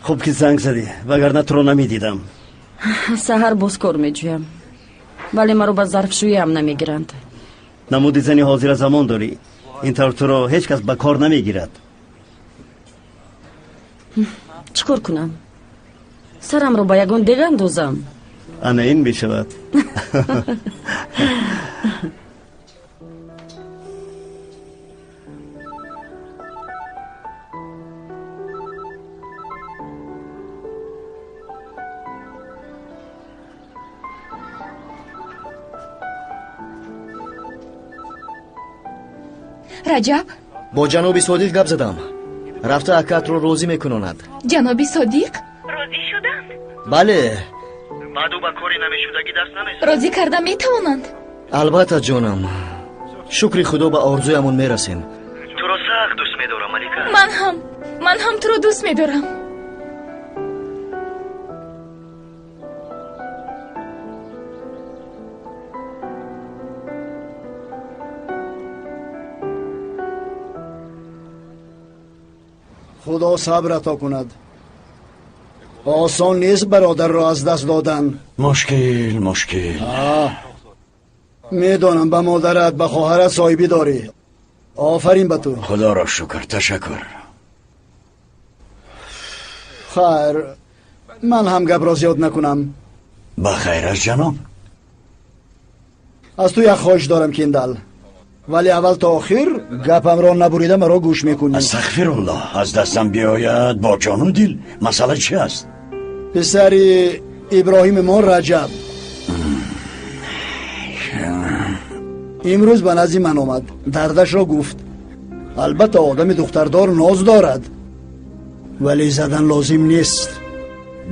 S10: Хуб ки занг задӣ, вагарна туро намедидам.
S1: Саҳар боз кор меҷӯям, вале маро ба зарфшӯиам намегиранд.
S10: Намуди зани ҳозира замон дорӣ. Ин тавр туро ҳеҷ кас ба кор намегирад.
S1: Чӣ кор кунам? Сарамро ба ягон дег андозам?
S10: Ана ин мешавад.
S9: Раҷаб,
S16: бо ҷаноби Содиқ гап задам. Рафта акаатро розӣ мекунонад.
S9: Ҷаноби Содиқ розӣ шуданд?
S16: Бале. Баъд ӯ ба кори намешудагӣ даст намезанад.
S9: Розӣ карда метавонанд?
S16: Албатта, ҷонам. Шукри худо, ба орзуямон мерасем. Туро сахт дӯст медорам, Малика.
S9: Ман ҳам, ман ҳам туро дӯст медорам.
S13: Худо сабр ато кунад. Осон нест бародарро аз даст додан.
S2: Мушкил, мушкил.
S13: Медонам, ба модарат, ба хоҳарат соҳибӣ дорӣ. Офарин ба ту.
S2: Худоро шукр, ташаккур.
S13: Хайр, ман ҳам гапро зиёд накунам.
S2: Ба хайр аст, ҷаноб.
S13: Аз ту як хоҳиш дорам, Кендал. Вале аввал то охир гапамро набурида маро гӯш мекунӣ.
S2: Астағфируллоҳ, аз дастам биёяд бо ҷону дил. Масъала чи аст?
S13: Писари Иброҳими мо Раҷаб имрӯз ба назди ман омад, дардашро гуфт. Албатта одами духтардор ноз дорад, вале задан лозим нест.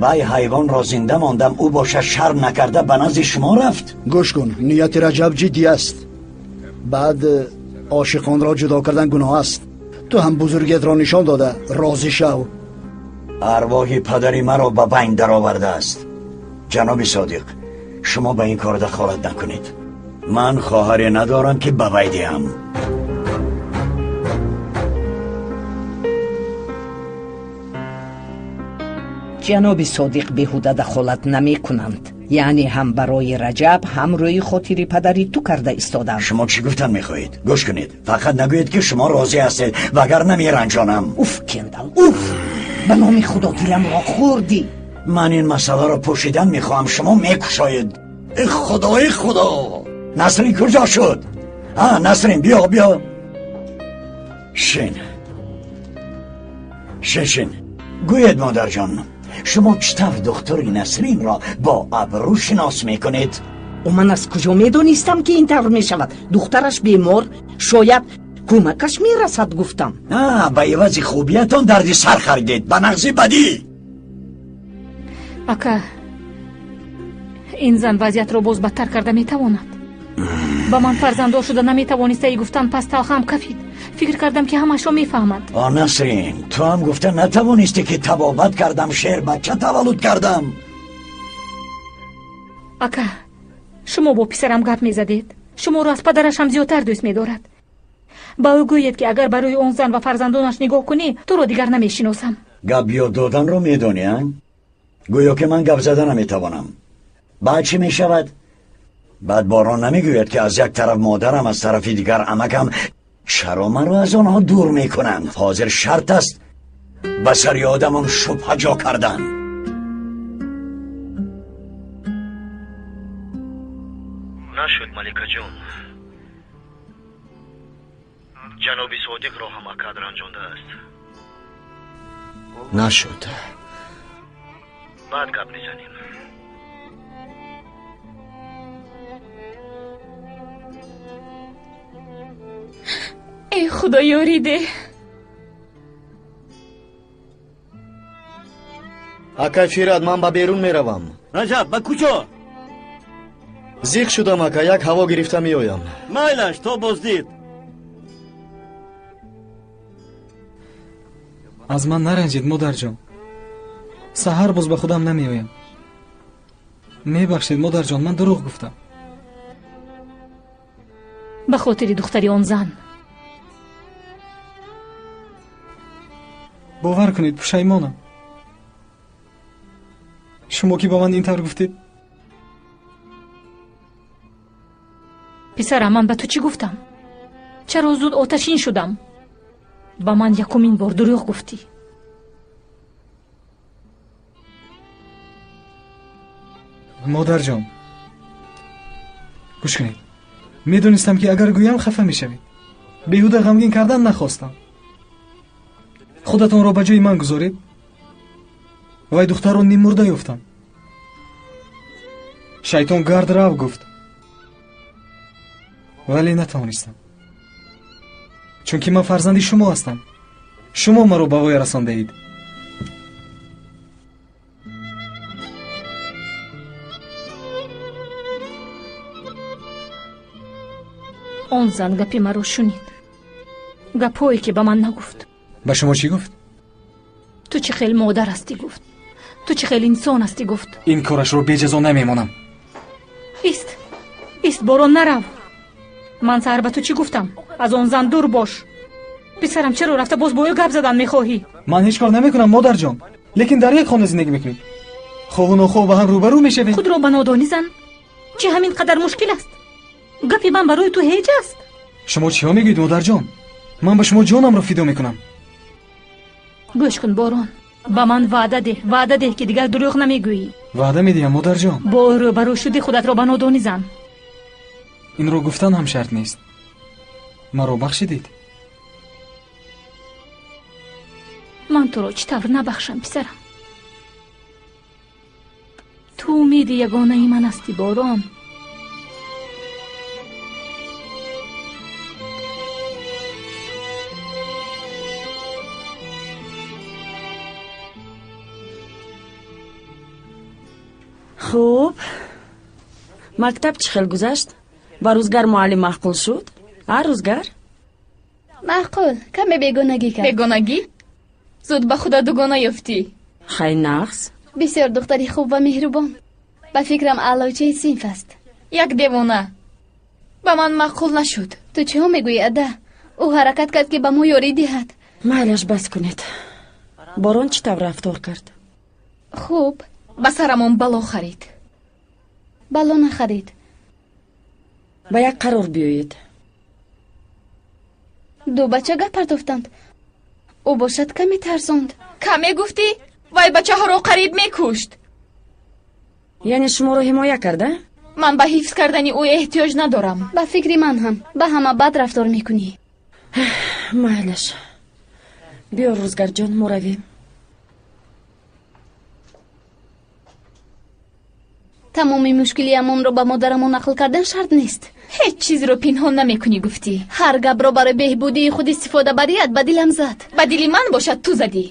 S2: Вай ҳайвонро зинда мондам, ӯ бошад шарм накарда ба назди шумо рафт.
S13: Гӯш кун, нияти Раҷаб ҷиддӣ аст. Баъд ошиқонро ҷудо кардан гуноҳ аст. Ту ҳам бузургиятро нишон дода розӣ шав.
S2: Арвоҳи падари маро ба байн даровардааст. Ҷаноби Содиқ, шумо ба ин кор дахолат накунед. Ман хоҳаре надорам ки ба вай диҳам.
S12: Ҷаноби Содиқ беҳуда дахолат намекунанд. Яъне ҳам барои Раҷаб, ҳам рӯи хотири падари ту карда истодам.
S2: Шумо чӣ гуфтан мехоҳед? Гӯш кунед, фақат нагӯед ки шумо розӣ ҳастед, вагарна меранҷонам.
S12: Уф, Кендал, уф! Ба номи Худо диламро хӯрдӣ.
S2: Ман ин масъаларо пӯшидан мехоҳам, шумо мекушоед. Э Худо, э Худо! Насрин куҷо шуд? А, Насрин, биё, биё. Шин. Шин, шин. Гӯед, модарҷон, шумо чӣ тавр духтури Насринро бо абрӯ шинос мекунед?
S12: Ман аз куҷо медонистам, ки ин тавр мешавад? Духтараш бемор, шояд кӯмакаш мерасад, гуфтам.
S2: А, ба ивази хубиятон дарди сар харидед, ба нағзи бадӣ.
S5: Ака, ин зан вазъиятро боз бадтар карда метавонад. Ба ман фарзанддор шуда наметавонистаи гуфтан, пас талхам кафид. Фикр кардам, ки ҳамашро мефаҳмад.
S2: О, Насрин, ту ҳам гуфта натавонистӣ, ки табобат кардам, шер бача таваллуд кардам.
S5: Ака, шумо бо писарам гап мезадед. Шуморо аз падараш ҳам зиёдтар дӯст медорад. Ба ӯ гӯед, ки агар барои он зан ва фарзандонаш нигоҳ кунӣ, туро дигар намешиносам.
S2: Гап ёд доданро медонӣ, а? Гӯё ки ман гап зада наметавонам. Баъд чӣ мешавад? Баъд Борон намегӯяд, ки аз як тараф модарам, аз тарафи дигар амакам чаро маро аз онҳо дур мекунанд? Ҳозир шарт аст ба сари одамон шубҳа ҷо кардан.
S8: Нашуд, Маликаҷон. Ҷаноби Содиқро ҳам акад ранҷондааст. Нашуд. Баъд гап мезанем.
S9: Эй Худо, ёрӣ деҳ.
S8: Акай Фират, ман ба берун меравам.
S10: Раҷаб, ба куҷо?
S8: Зиқ шудам, ака, як ҳаво гирифта меоям.
S10: Майлаш, то боздид.
S6: Аз ман наранҷед, модарҷон. Саҳар боз ба худам намеоям. Мебахшед, модарҷон, ман дурӯғ гуфтам.
S5: Ба хотири духтари он зан.
S6: Бовар кунед, пушаймонам. Шумо ки ба ман ин тавр гуфтед?
S5: Писарам, ман ба ту чӣ гуфтам? Чаро зуд оташин шудам? Ба ман якумин бор дурӯғ гуфтӣ.
S6: Модарҷон, гӯш кунед. Медонистам, ки агар гӯям хафа мешавед. Беҳуда ғамгин кардан нахостам. Худатонро ба ҷои ман гузоред. Вай духтарро ниммурда ёфтам. Шайтон гард рав гуфт, вале натавонистам, чунки ман фарзанди шумо ҳастам. Шумо маро ба воя расондаед.
S5: Он зан гапи маро шунид, гапҳое ки ба ман нагуфт.
S6: Ба шумо чӣ гуфт?
S5: Ту чӣ хел модар ҳастӣ гуфт, ту чӣ хел инсон ҳастӣ гуфт.
S6: Ин корашро беҷазо намемонам.
S5: Ист, ист, Борон, нарав. Ман саҳар ба ту чӣ гуфтам? Аз он зан дур бош. Писарам, чаро рафта боз бо ӯ гап задан мехоҳӣ?
S6: Ман ҳеҷ кор намекунам, модарҷон, лекин дар як хона зиндагӣ мекунем. Хоҳу нохоҳ ба ҳам рӯбарӯ мешавем.
S5: Худро ба нодонӣ зан. Чӣ ҳамин қадар мушкил аст? Гапи ман барои ту ҳеҷ аст?
S6: Шумо чиҳо мегӯед, модарҷон? Ман ба шумо ҷонамро фидо мекунам.
S5: Гӯш кун, Борон, ба ман ваъда деҳ, ваъда деҳ, ки дигар дурӯғ намегӯӣ.
S6: Ваъда медиҳам, модарҷон.
S5: Бо ӯ рӯбарӯ шудӣ, худатро ба нодонӣ зан.
S6: Инро гуфтан ҳам шарт нест. Маро бахшидед.
S5: Ман туро чӣ тавр набахшам, писарам? Ту умеди ягонаи ман ҳастӣ, Борон.
S1: Хуб, мактаб чӣ хел гузашт? Ба Рӯзгар муаллим маъқул шуд? А, Рӯзгар?
S7: Маъқул, каме бегонагӣ кард.
S9: Бегонагӣ? Зуд ба худа дугона ёфтӣ.
S1: Хай, нағз.
S7: Бисёр духтари хуб ва меҳрубон. Ба фикрам, аълочаи синф аст.
S9: Як девона. Ба ман маъқул нашуд.
S7: Ту чиҳо мегӯӣ, ада? Ӯ ҳаракат кард, ки ба мо ёрӣ диҳад.
S1: Майлаш, бас кунед. Борон чӣ тавр рафтор кард?
S9: Хуб. Ба сарамон бало харид.
S7: Бало нахарид.
S1: Ба як қарор биёед.
S7: Ду бача гап партофтанд. Ӯ бошад каме тарсонд.
S9: Каме гуфтӣ? Вай бачаҳоро қариб мекушт.
S1: Яъне шуморо ҳимоя карда?
S9: Ман ба ҳифз кардани ӯ эҳтиёҷ надорам.
S7: Ба фикри ман ҳам ба ҳама бад рафтор мекунӣ.
S1: Майлаш. Биё, Рӯзгарҷон, мо равем.
S7: Тамоми мушкилиамонро ба модарамон нақл кардан шарт нест.
S9: Ҳеҷ чизро пинҳон намекунӣ гуфтӣ.
S7: Ҳар гапро барои беҳбудии худ истифода барият ба дилам зад.
S9: Ба дили ман бошад ту задӣ.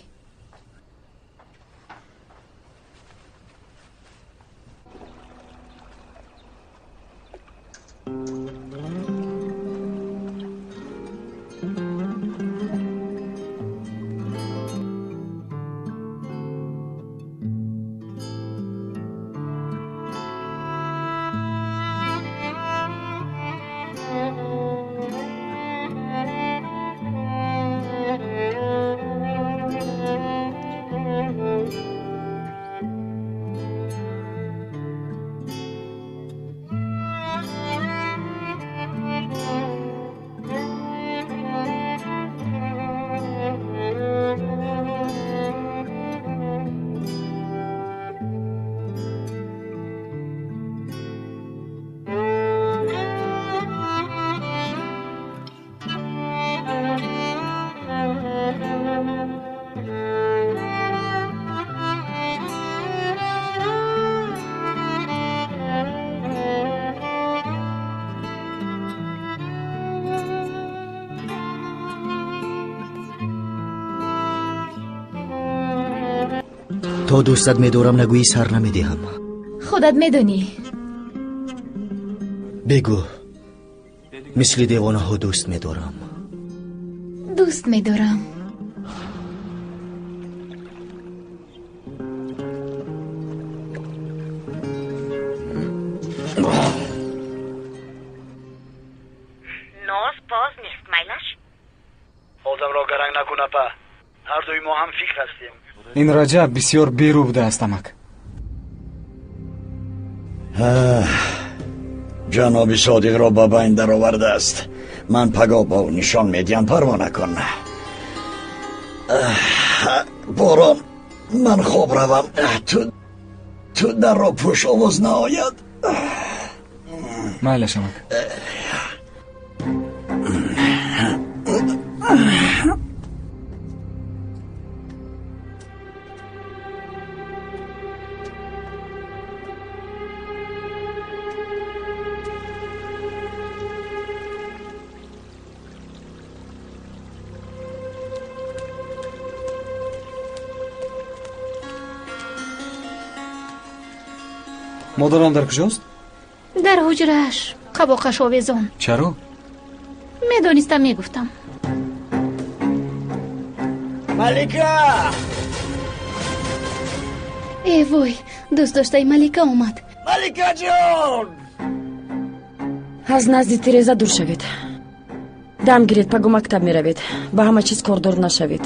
S16: То дӯстат медорам нагӯӣ сар намедиҳам.
S9: Худат медонӣ.
S16: Бигӯ, мисли девонаҳо дӯст медорам.
S9: Дӯст медорам.
S4: Ноз боз нест, майлаш?
S13: Одамро гаранг накун, апа. Ҳардуи мо ҳам фикр ҳастем.
S6: Ин Раҷаб бисёр берӯ будааст, амак.
S2: Ҷаноби Содиқро ба байн даровардааст. Ман пагоҳ ба ӯ нишон медиҳам, парво накун. Борон, ман хоб равам. Ту дарро пӯш, овоз наояд.
S6: Майлаш, амак. Модарам дар куҷост?
S5: Дар ҳуҷрааш, қабоқаш овезон.
S6: Чаро?
S5: Медонистам, мегуфтам.
S2: Малика!
S7: Э вой, дӯст доштаи Малика омад.
S2: Маликаҷон!
S1: Аз назди тиреза дур шавед. Дам гиред, пагу мактаб меравед. Ба ҳама чиз кордор нашавед.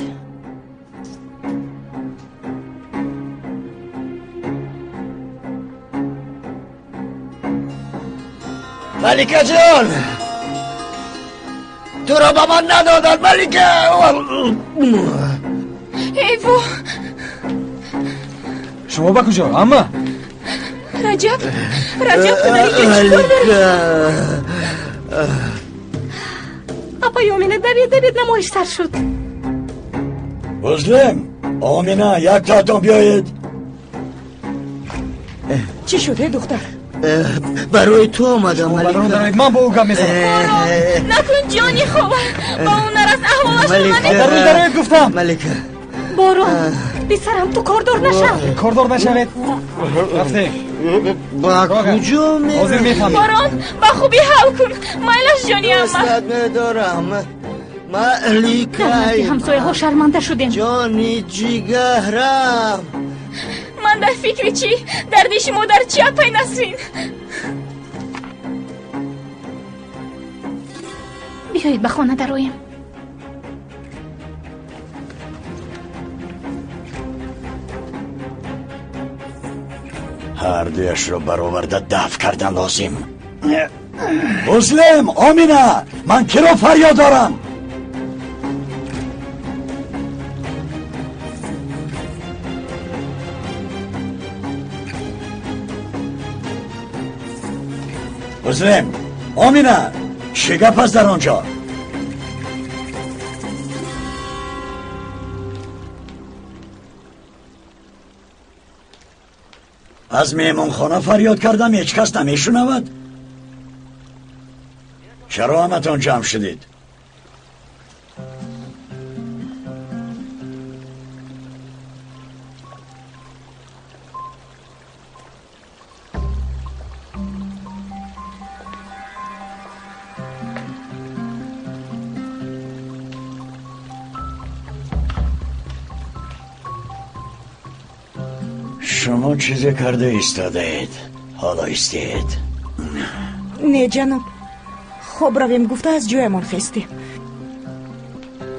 S2: Маликаҷон! Туро ба ман надоданд, Малика!
S9: Эй во!
S6: Шумо ба куҷо, амма?
S9: Раҷаб, Раҷаб, ту дар инҷо чӣ кор дорӣ?
S5: Апаи Омина, давид, давид, намоиш сар шуд.
S2: Узлем, Омина, як таатон биёед.
S4: Чӣ шуд, э духтар?
S16: Барои ту омадам,
S6: Малика. Ман бо ӯ гап мезанам.
S9: Борон, накун ҷони хова. Ба ӯ нарас, аҳволашро намедонам.
S6: Дарун дароед гуфтам.
S16: Малика.
S5: Борон, писарам, ту кордор нашав.
S6: Кордор нашавед. Рафтем.
S16: Ба куҷо меравӣ?
S6: Ҳозир мефаҳмед.
S9: Борон, ба хубӣ ҳал кун. Майлаш ҷони амма.
S16: Дӯстат медорам. Малика.
S5: Дар назди ҳамсояҳо шарманда шудем.
S16: Ҷони ҷигарам.
S9: Ман дар фикри чӣ? Дарди шумо дар чӣ, апай Насрин?
S5: Биёед ба хона дароем.
S2: Ҳар дуяшро бароварда дафт кардан лозим. Муслим, Омина, ман киро фарёд дорам? Муслим, Омина, чӣ гап аст дар он ҷо? Аз меҳмонхона фарёд кардам, ҳеҷ кас намешунавад. Чаро ҳаматон ҷамъ шудед? Шумо чизе карда истодаед, ҳоло истед.
S4: Не, ҷаноб, хоб равем гуфта аз ҷоямон хестем.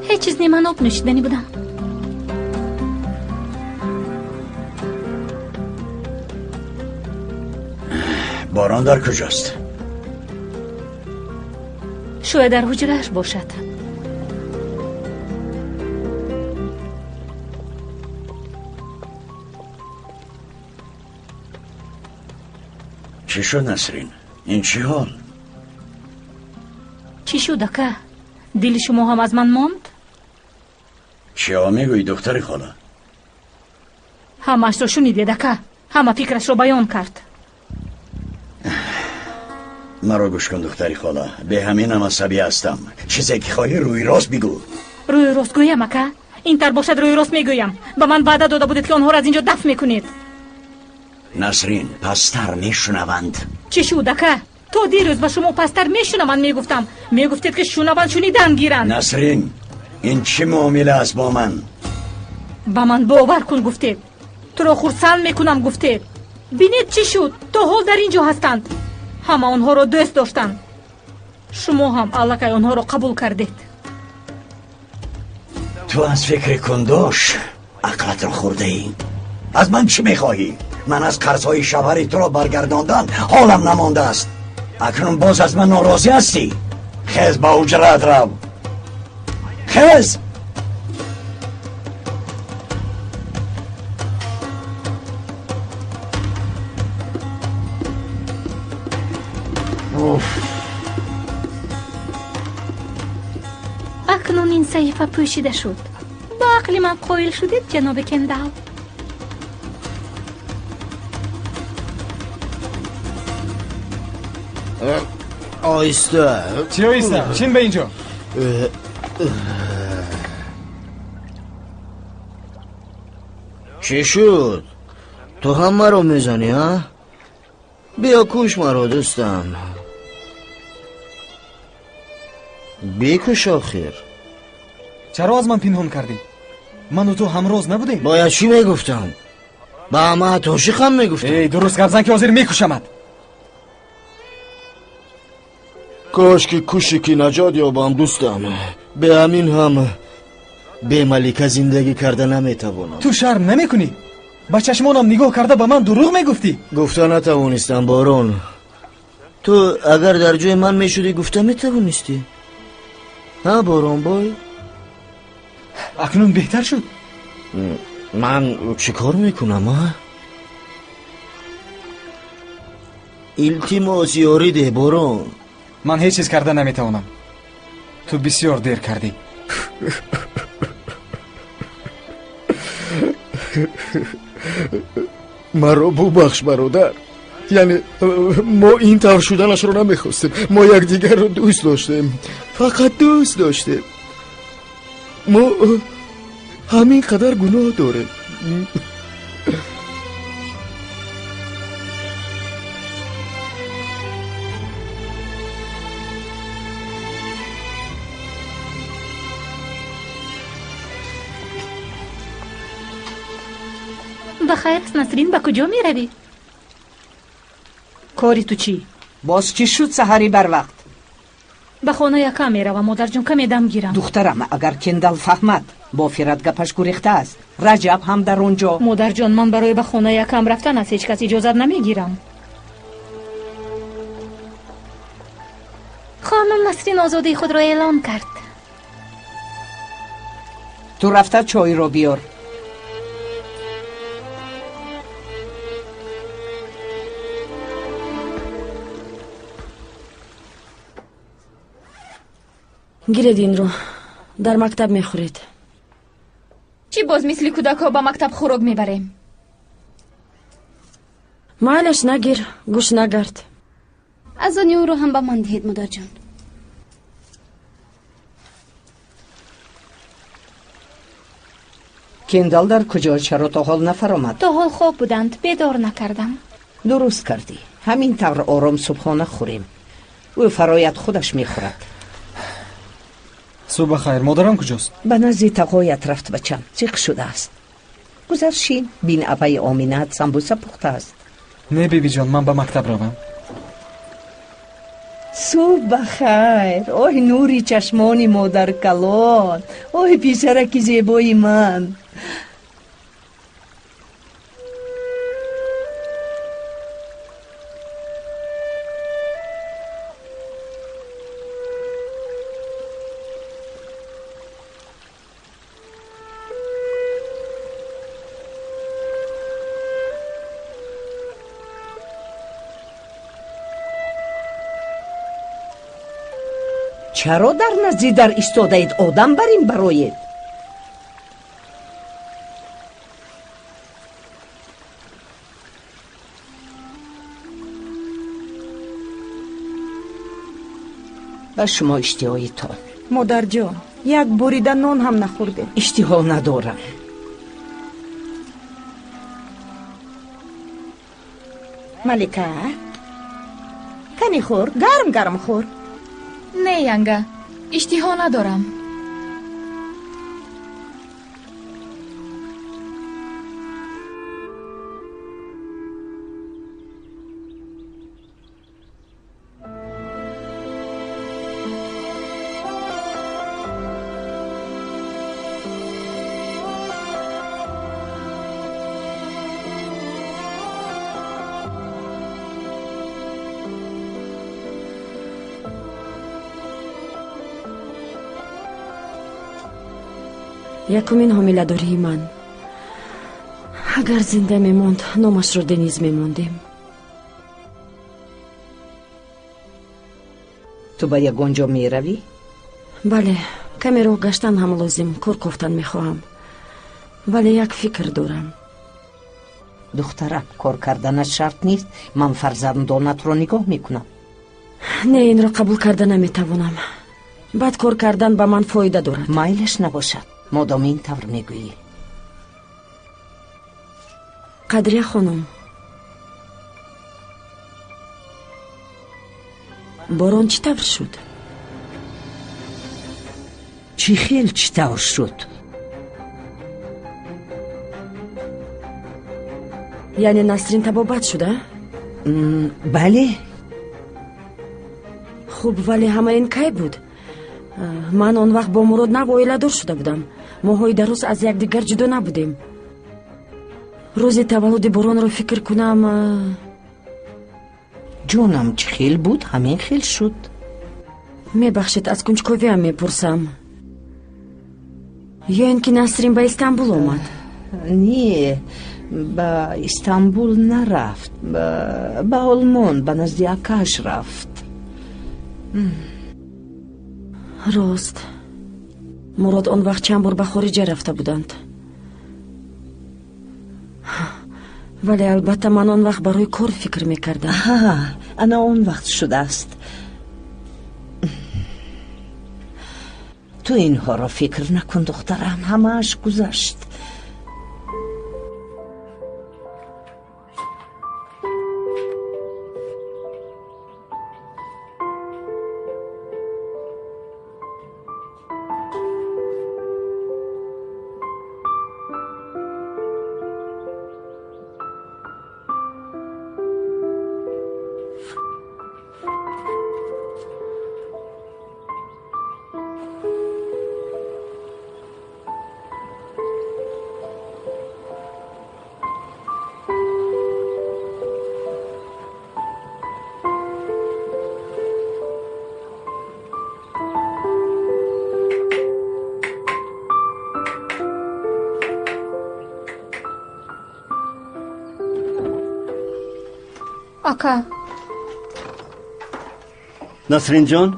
S5: Ҳеҷ чиз не, ман об нӯшиданӣ будам.
S2: Борон дар куҷост?
S5: Шояд дар ҳуҷрааш бошад.
S2: Чӣ шуд, Насрин? Ин чӣ ҳол?
S5: Чӣ шуд, ака? Дили шумо ҳам аз ман монд?
S2: Чиҳо мегӯӣ, духтари хола?
S5: Ҳамаашро шунидед, ака. Ҳама фикрашро баён кард.
S2: Маро гӯш кун, духтари хола. Бе ҳаминам асабӣ ҳастам. Чизе ки хоҳӣ рӯи рост бигӯ.
S5: Рӯи рост гӯям, ака? Ин тар бошад, рӯи рост мегӯям. Ба ман ваъда дода будед, ки онҳоро аз инҷо дафт мекунед.
S2: Насрин, пасттар мешунаванд.
S5: Чӣ шуд, ака? То дирӯз ба шумо пасттар мешунаванд мегуфтам. Мегуфтед, ки шунаванд, шунидан гиранд.
S2: Насрин, ин чӣ муомила аст бо ман?
S5: Ба ман бовар кун гуфтед. Туро хурсанд мекунам гуфтед. Бинед чӣ шуд? То ҳол дар ин ҷо ҳастанд. Ҳама онҳоро дӯст доштанд. Шумо ҳам аллакай онҳоро қабул кардед.
S2: Ту аз фикри кундош ақлатро хӯрдаӣ. Аз ман чӣ мехоҳӣ? Ман аз қарзҳои шавҳари туро баргардондан ҳолам намондааст. Акнун боз аз ман норозӣ ҳастӣ? Хез, ба ҳуҷраат рав. Хез!
S5: Акнун ин саҳифа пӯшида шуд. Ба ақли ман қоил шудед, ҷаноби Кендал?
S8: Оҳиста.
S6: Чӣ оҳиста? Чин ба инҷо.
S8: Чӣ шуд? Ту ҳам маро мезанӣ, а? Биё куш маро, дӯстам. Бикуш охир.
S6: Чаро аз ман пинҳон кардӣ? Ману ту ҳамроз набудем?
S8: Бояд чӣ мегуфтам? Ба ҳамаат ошиқам мегуфтам.
S6: Эй, дуруст гап зан, ки ҳозир мекушамад.
S8: Кош ки куши ки наҷот ёбам, дӯстам. Бе ҳамин ҳам бе малика зиндагӣ карда наметавонам.
S6: Ту шарм намекунӣ? Ба чашмонам нигоҳ карда ба ман дурӯғ мегуфтӣ?
S8: Гуфта натавонистам, Борон. Ту агар дар ҷои ман мешудӣ, гуфта метавонистӣ? Ҳа, Боронбой?
S6: Акнун беҳтар шуд?
S8: Ман чӣ кор мекунам, а? Илтимос, ёрӣ деҳ, Борон.
S6: Ман ҳеҷ чиз карда наметавонам. Ту бисёр дер кардӣ.
S8: Маро бубахш, бародар. Яъне мо ин тавр шуданашро намехостем. Мо якдигарро дӯст доштем, фақат дӯст доштем. Мо ҳамин қадар гуноҳ дорем.
S5: Ба хайр аст, Насрин, ба куҷо меравӣ?
S12: Кори ту чӣ? Боз чӣ шуд саҳари барвақт?
S5: Ба хона якам меравам, модарҷон, каме дам гирам.
S12: Духтарам, агар Кендал фаҳмад, бо Фират гапаш гурехтааст. Раҷаб ҳам дар он ҷо.
S5: Модарҷон, ман барои ба хона якам рафтан аз ҳеҷ кас иҷозат намегирам.
S18: Хонум Насрин озодии худро эълон кард.
S12: Ту рафта чойро биёр.
S1: Гиред инро, дар мактаб мехӯред.
S9: Чӣ боз мисли кӯдакҳо ба мактаб хӯрок мебарем?
S1: Майлаш, нагир, гӯш нагард.
S7: Аз они ӯро ҳам ба ман диҳед, модарҷон.
S12: Кендал дар куҷо? Чаро то ҳол нафаромад?
S5: То ҳол хоб буданд, бедор накардам.
S12: Дуруст кардӣ. Ҳамин тавр ором субҳона хӯрем. Ӯ фарояд худаш мехӯрад.
S6: Субҳ бахайр, модарам куҷост?
S12: Ба назди тағоят рафт, бачам. Зиқ шудааст. Гузар шин, бин апаи Оминаат самбуса пухтааст.
S6: Не, бибиҷон, ман ба мактаб равам.
S12: Субҳ бахайр. Оҳ, нури чашмони модаркалон. Оҳ, писараки зебои ман. Чаро дар назди дар истодаед? Одам бар ин бароед. Ба шумо иштиҳоитон.
S4: Модарҷон, як бурида нон ҳам нахӯрдем.
S12: Иштиҳо надорам.
S4: Малика, кани хӯр, гарм гарм хӯр.
S9: Не, янга, иштиҳо надорам.
S1: Якумин ҳомиладории ман. Агар зинда мемонд, номашро Дениз мемондем.
S12: Ту ба ягон ҷо меравӣ?
S1: Бале, каме роҳ гаштан ҳам лозим, кор кофтан мехоҳам. Вале як фикр дорам.
S12: Духтарак, кор карданат шарт нест. Ман фарзандонатро нигоҳ мекунам.
S1: Не, инро қабул карда наметавонам. Баъд кор кардан ба ман фоида дорад.
S12: Майлаш набошад, модом ин тавр мегӯӣ.
S1: Қадрия хонум, борон чӣ тавр шуд?
S12: Чӣ хел чӣ тавр шуд?
S1: Яъне Насрин табобат шуда?
S12: Бале.
S1: Хуб, вале ҳама ин кай буд? Ман он вақт бо Мурод нав оиладор шуда будам. Моҳҳои дароз аз якдигар ҷудо набудем. Рӯзи таваллуди Боронро фикр кунам.
S12: Ҷонам, чӣ хел буд, ҳамин хел шуд.
S1: Мебахшед, аз кунҷковиам мепурсам. Ё ин ки Насрин ба Истанбул омад?
S12: Не, ба Истанбул нарафт, ба Олмон, ба назди акааш рафт.
S1: Рост, Мурод он вақт чанд бор ба хориҷа рафта буданд. Вале албатта ман он вақт барои кор фикр мекардам.
S12: Ана он вақт шудааст. Ту инҳоро фикр накун, духтарам, ҳамааш гузашт.
S5: Ака.
S10: Насрин ҷон,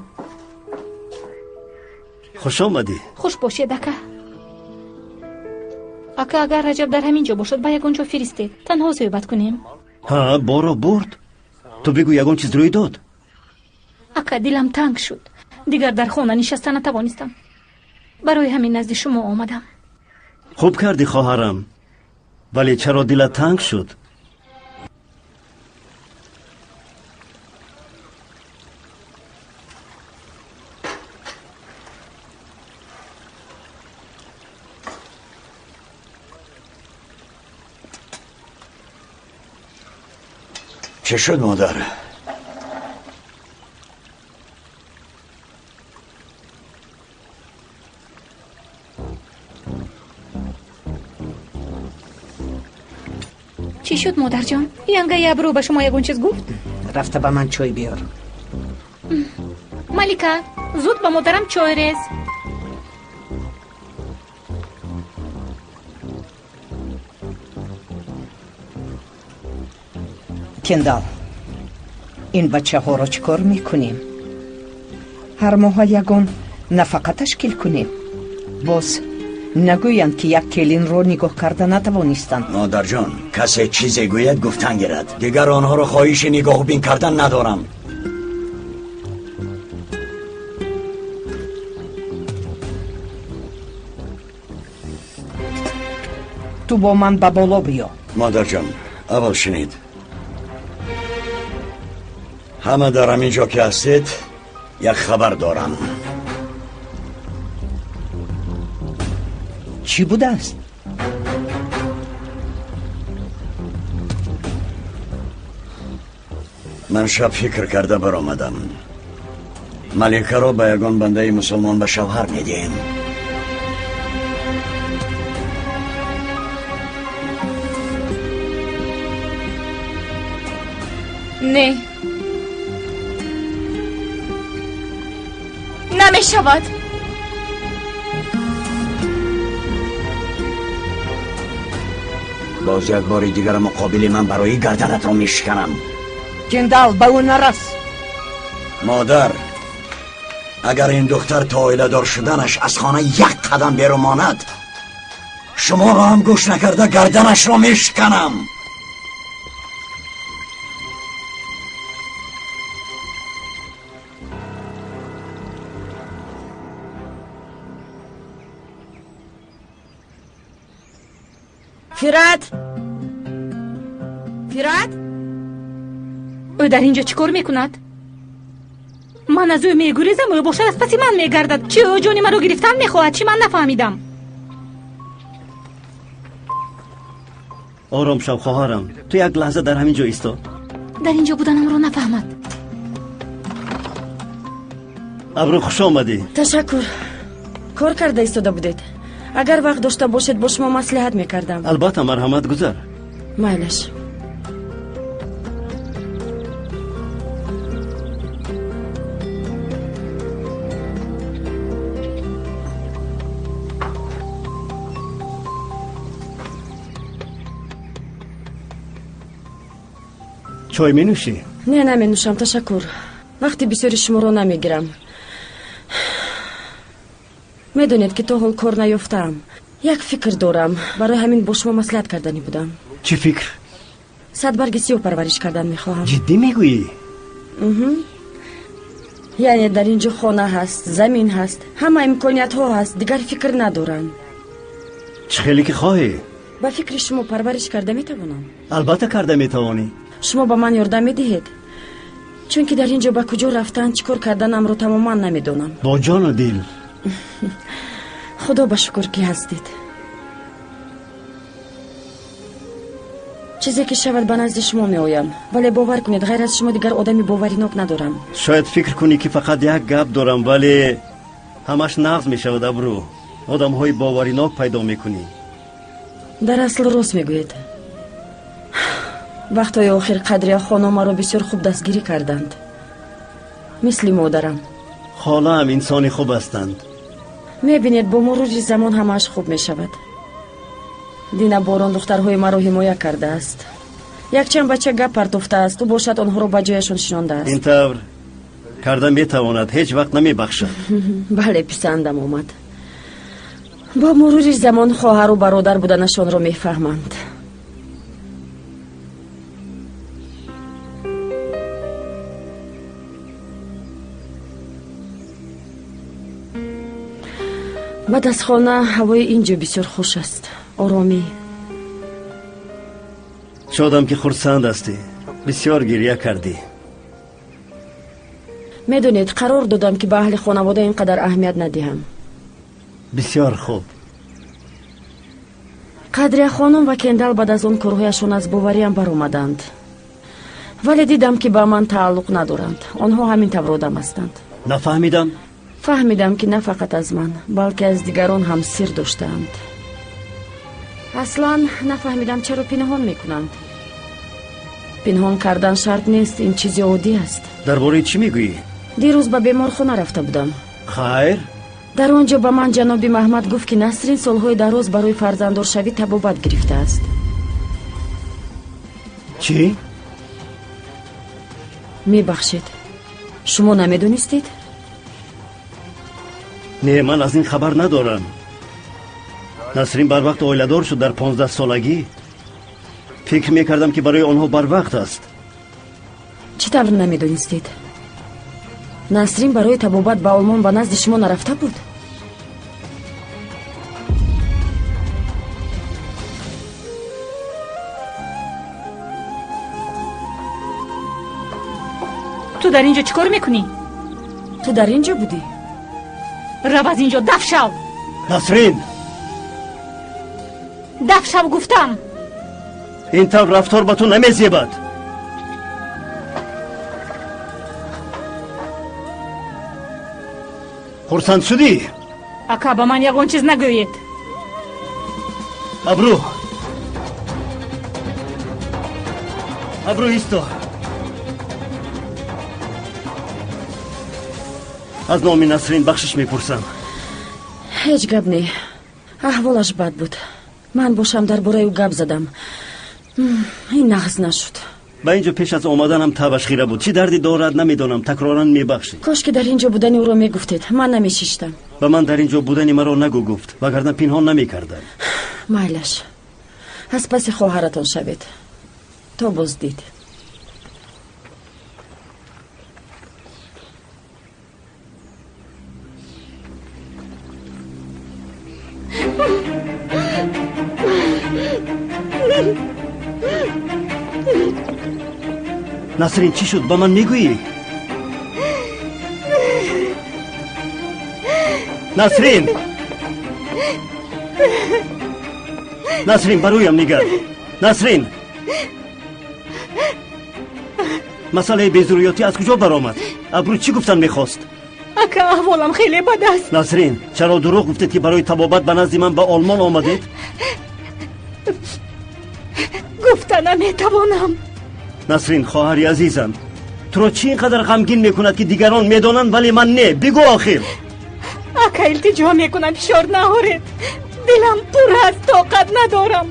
S10: хуш омадӣ.
S5: Хуш бошед, ака. Ака, агар Раҷаб дар ҳамин ҷо бошад, ба ягон ҷо фиристед, танҳо суҳбат кунем.
S10: Ҳа, боро бурд. Ту бигӯ, ягон чиз рӯй дод?
S5: Ака, дилам танг шуд. Дигар дар хона нишаста натавонистам. Барои ҳамин назди шумо омадам.
S10: Хуб кардӣ, хоҳарам. Вале чаро дилат танг шуд?
S2: چه شد مادر؟
S5: چی شد مادر جان؟ ینگه ابرو به شما یگون چیز گفت؟
S12: رفته به من چای بیار.
S5: ملیکا، زود به مادرم چای ریز.
S12: کندال، این بچه ها را چیکار میکنیم؟ هر ماه یگان نفقه تشکیل کنیم. باز نگویند که یک کلین رو نگاه کرده نتوانستند.
S2: مادر جان، کسی چیزی گوید گفتن گیرد. دیگر آنها را خواهش نگاه بین کردن ندارم.
S12: تو با من به بالا بیا.
S2: مادر جان، اول شنید. همه در همینجا که هستید یک خبر دارم.
S12: چی بوده است؟
S2: من شب فکر کرده برآمدم. ملیکه را به یگان بنده مسلمان به شوهر میدهیم.
S9: نه، نمیشود.
S2: باز یک بار دیگر مقابل من برای گردنت را میشکنم.
S12: کندال، به او نرس.
S2: مادر، اگر این دختر تا عائله دار شدنش از خانه یک قدم بیرون ماند، شما را هم گوش نکرده گردنش را میشکنم.
S1: فیرات، فیرات،
S5: او در اینجا چیکار میکند؟ من از او میگریزم، او باشد از پس من میگردد. چی او جانی مرا گرفتن میخواهد؟ چی من نفهمیدم.
S10: آرام شو خواهرم، تو یک لحظه در همین جا ایستا.
S5: در اینجا بودنم را نفهمد.
S10: ابرو، خوش آمدی.
S1: تشکر. کار کرده ایستاده بودید. اگر وقت داشته باشید با شما مصلحت میکردم.
S10: البته، مرحمت، گذر.
S1: مایلش.
S10: چای می نوشی؟
S1: نه، نمی نوشم، تشکر. وقتی بسیاری شما رو نمیگیرم. میدونید که تا حال کار نیافتم. یک فکر دارم، برای همین با شما مصلحت کردنی بودم.
S10: چه فکر؟
S1: 100 برگ سیاه پرورش کردن میخواهم.
S10: جدی میگویی؟
S1: یعنی در اینجا خانه هست، زمین هست، همه امکانیت ها هست، دیگر فکر ندارم.
S10: چه خیلی که خواهی؟
S1: با فکر شما پرورش کرده میتوانم.
S10: البته کرده میتوانی.
S1: شما به من یاردم میدهید؟ چون که در اینجا به کجا رفتن، چیکار کردنم رو تماما نمیدونم.
S10: با جان و دل.
S1: خدا به شکر که هستید. چیزی که شود به نزد شما می آیم، ولی باور کنید غیر از شما دیگر آدمی باوریناک ندارم.
S10: شاید فکر کنی که فقط یک گپ دارم، ولی همش نغز می شود. ابرو، آدم های باوریناک پیدا می کنی.
S1: در اصل راست می گویید. وقتهای آخر قدریه خانم مرا بسیار خوب دستگیری کردند، مثل مادرم.
S10: خاله هم انسان خوب هستند.
S1: میبینید با مرور زمان همش خوب می شود. دینا باران دخترهای مرا حمایت کرده است. Якчанд бача гап партофтааст, ӯ бошад онҳоро ба ҷояшон шинондааст.
S10: Ин тавр карда метавонад, ҳеҷ вақт намебахшад.
S1: Бале, писандам омад. Бо мурури замон хоҳару бародар буданашонро мефаҳманд. Баъд аз хона ҳавои ин ҷо бисёр хуш аст, оромӣ.
S10: Шодам, ки хурсанд ҳастӣ. Бисёр гирья кардӣ.
S1: Медонед, қарор додам, ки ба аҳли хонавода ин қадар аҳамият надиҳам.
S10: Бисёр хуб.
S1: Қадрия хонум ва Кендал баъд аз он корҳояшон аз бовариам баромаданд, вале дидам, ки ба ман тааллуқ надоранд. Онҳо ҳамин тавр одам ҳастанд.
S10: Нафаҳмидам.
S1: Фаҳмидам, ки на фақат аз ман, балки аз дигарон ҳам сир доштаанд. Аслан нафаҳмидам, чаро пинҳон мекунанд. Пинҳон кардан шарт нест, ин чизи оддӣ аст.
S10: Дар бораи чӣ мегӯӣ?
S1: Дирӯз ба беморхона рафта будам.
S10: Хайр?
S1: Дар он ҷо ба ман ҷаноби Маҳмад гуфт, ки Насрин солҳои дароз барои фарзанддоршавӣ табобат гирифтааст.
S10: Чӣ?
S1: Мебахшед, шумо намедонистед?
S10: Не, ман аз ин хабар надорам. Насрин барвақт оиладор шуд дар 15 солагӣ. Фикр мекардам, ки барои онҳо барвақт аст.
S1: Чӣ тавр намедонистед? Насрин барои табобат ба Олмон ба назди шумо нарафта буд?
S5: Ту дар ин ҷо чӣ кор мекунӣ?
S1: Ту дар ин ҷо будӣ?
S5: Рав аз ин ҷо, даф шав!
S10: Насрин!
S5: Даф шав, гуфтам!
S10: Ин тавр рафтор ба ту намезебад. Хурсанд шудӣ?
S5: Ака, ба ман ягон чиз нагӯед.
S10: Абру, Абру, исто! Аз номи Насрин бахшиш мепурсам.
S1: Ҳеҷ гап не, аҳволаш бад буд. Ман бошам дар бораи ӯ гап задам. Ин нағз нашуд.
S10: Ба ин ҷо пеш аз омаданам табаш хира буд. Чӣ дарде дорад, намедонам. Такроран мебахшед.
S1: Кош ки дар ин ҷо будани ӯро мегуфтед, ман намешиштам.
S10: Ба ман дар ин ҷо будани маро нагӯ гуфт, вагарна пинҳон намекардам.
S1: Майлаш, аз паси хоҳаратон шавед. То боздид.
S10: Насрин, чӣ шуд, ба ман мегӯӣ? Насрин, Насрин, ба рӯям нигар. Насрин, масъалаи безурётӣ аз куҷо баромад? Абрӯ чӣ гуфтан мехост?
S5: Ака, аҳволам хеле бад аст.
S10: Насрин, чаро дурӯғ гуфтед, ки барои табобат ба назди ман ба Олмон омадед?
S5: Гуфта наметавонам.
S10: Насрин, хоҳари азизам, туро чӣ ин қадар ғамгин мекунад, ки дигарон медонанд, вале ман не? Бигӯ охир.
S5: Ака, илтиҷо мекунам, фишор наоред. Дилам пур аст, тоқат надорам.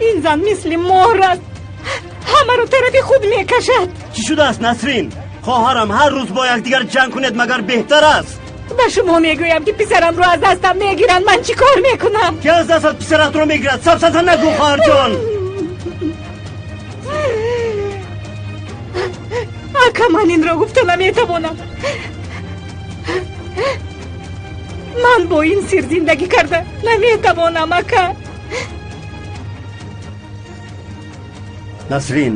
S5: Ин зан мисли мор аст, ҳамаро тарафи худ мекашад.
S10: Чӣ шудааст, Насрин, хоҳарам? Ҳар рӯз бо якдигар ҷанг кунед, магар беҳтар аст?
S5: Ба шумо мегӯям, ки писарамро аз дастам мегиранд. Ман чӣ кор мекунам?
S10: Ки аз дастат писаратро мегирад? Сафсата нагӯ, хоҳарҷон.
S5: Ака, ман инро гуфта наметавонам. Ман бо ин сир зиндагӣ карда наметавонам, ака.
S10: Насрин,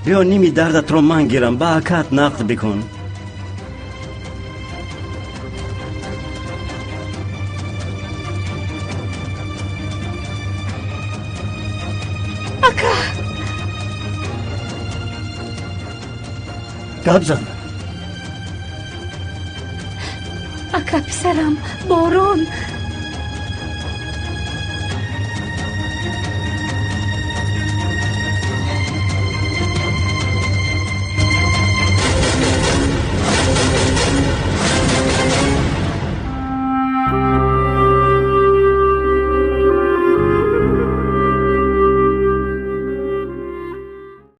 S10: биё, ними дардатро ман гирам, ба акаат нақд бикун.
S5: Ака.
S10: Гап зан.
S5: Ака, писарам Борон.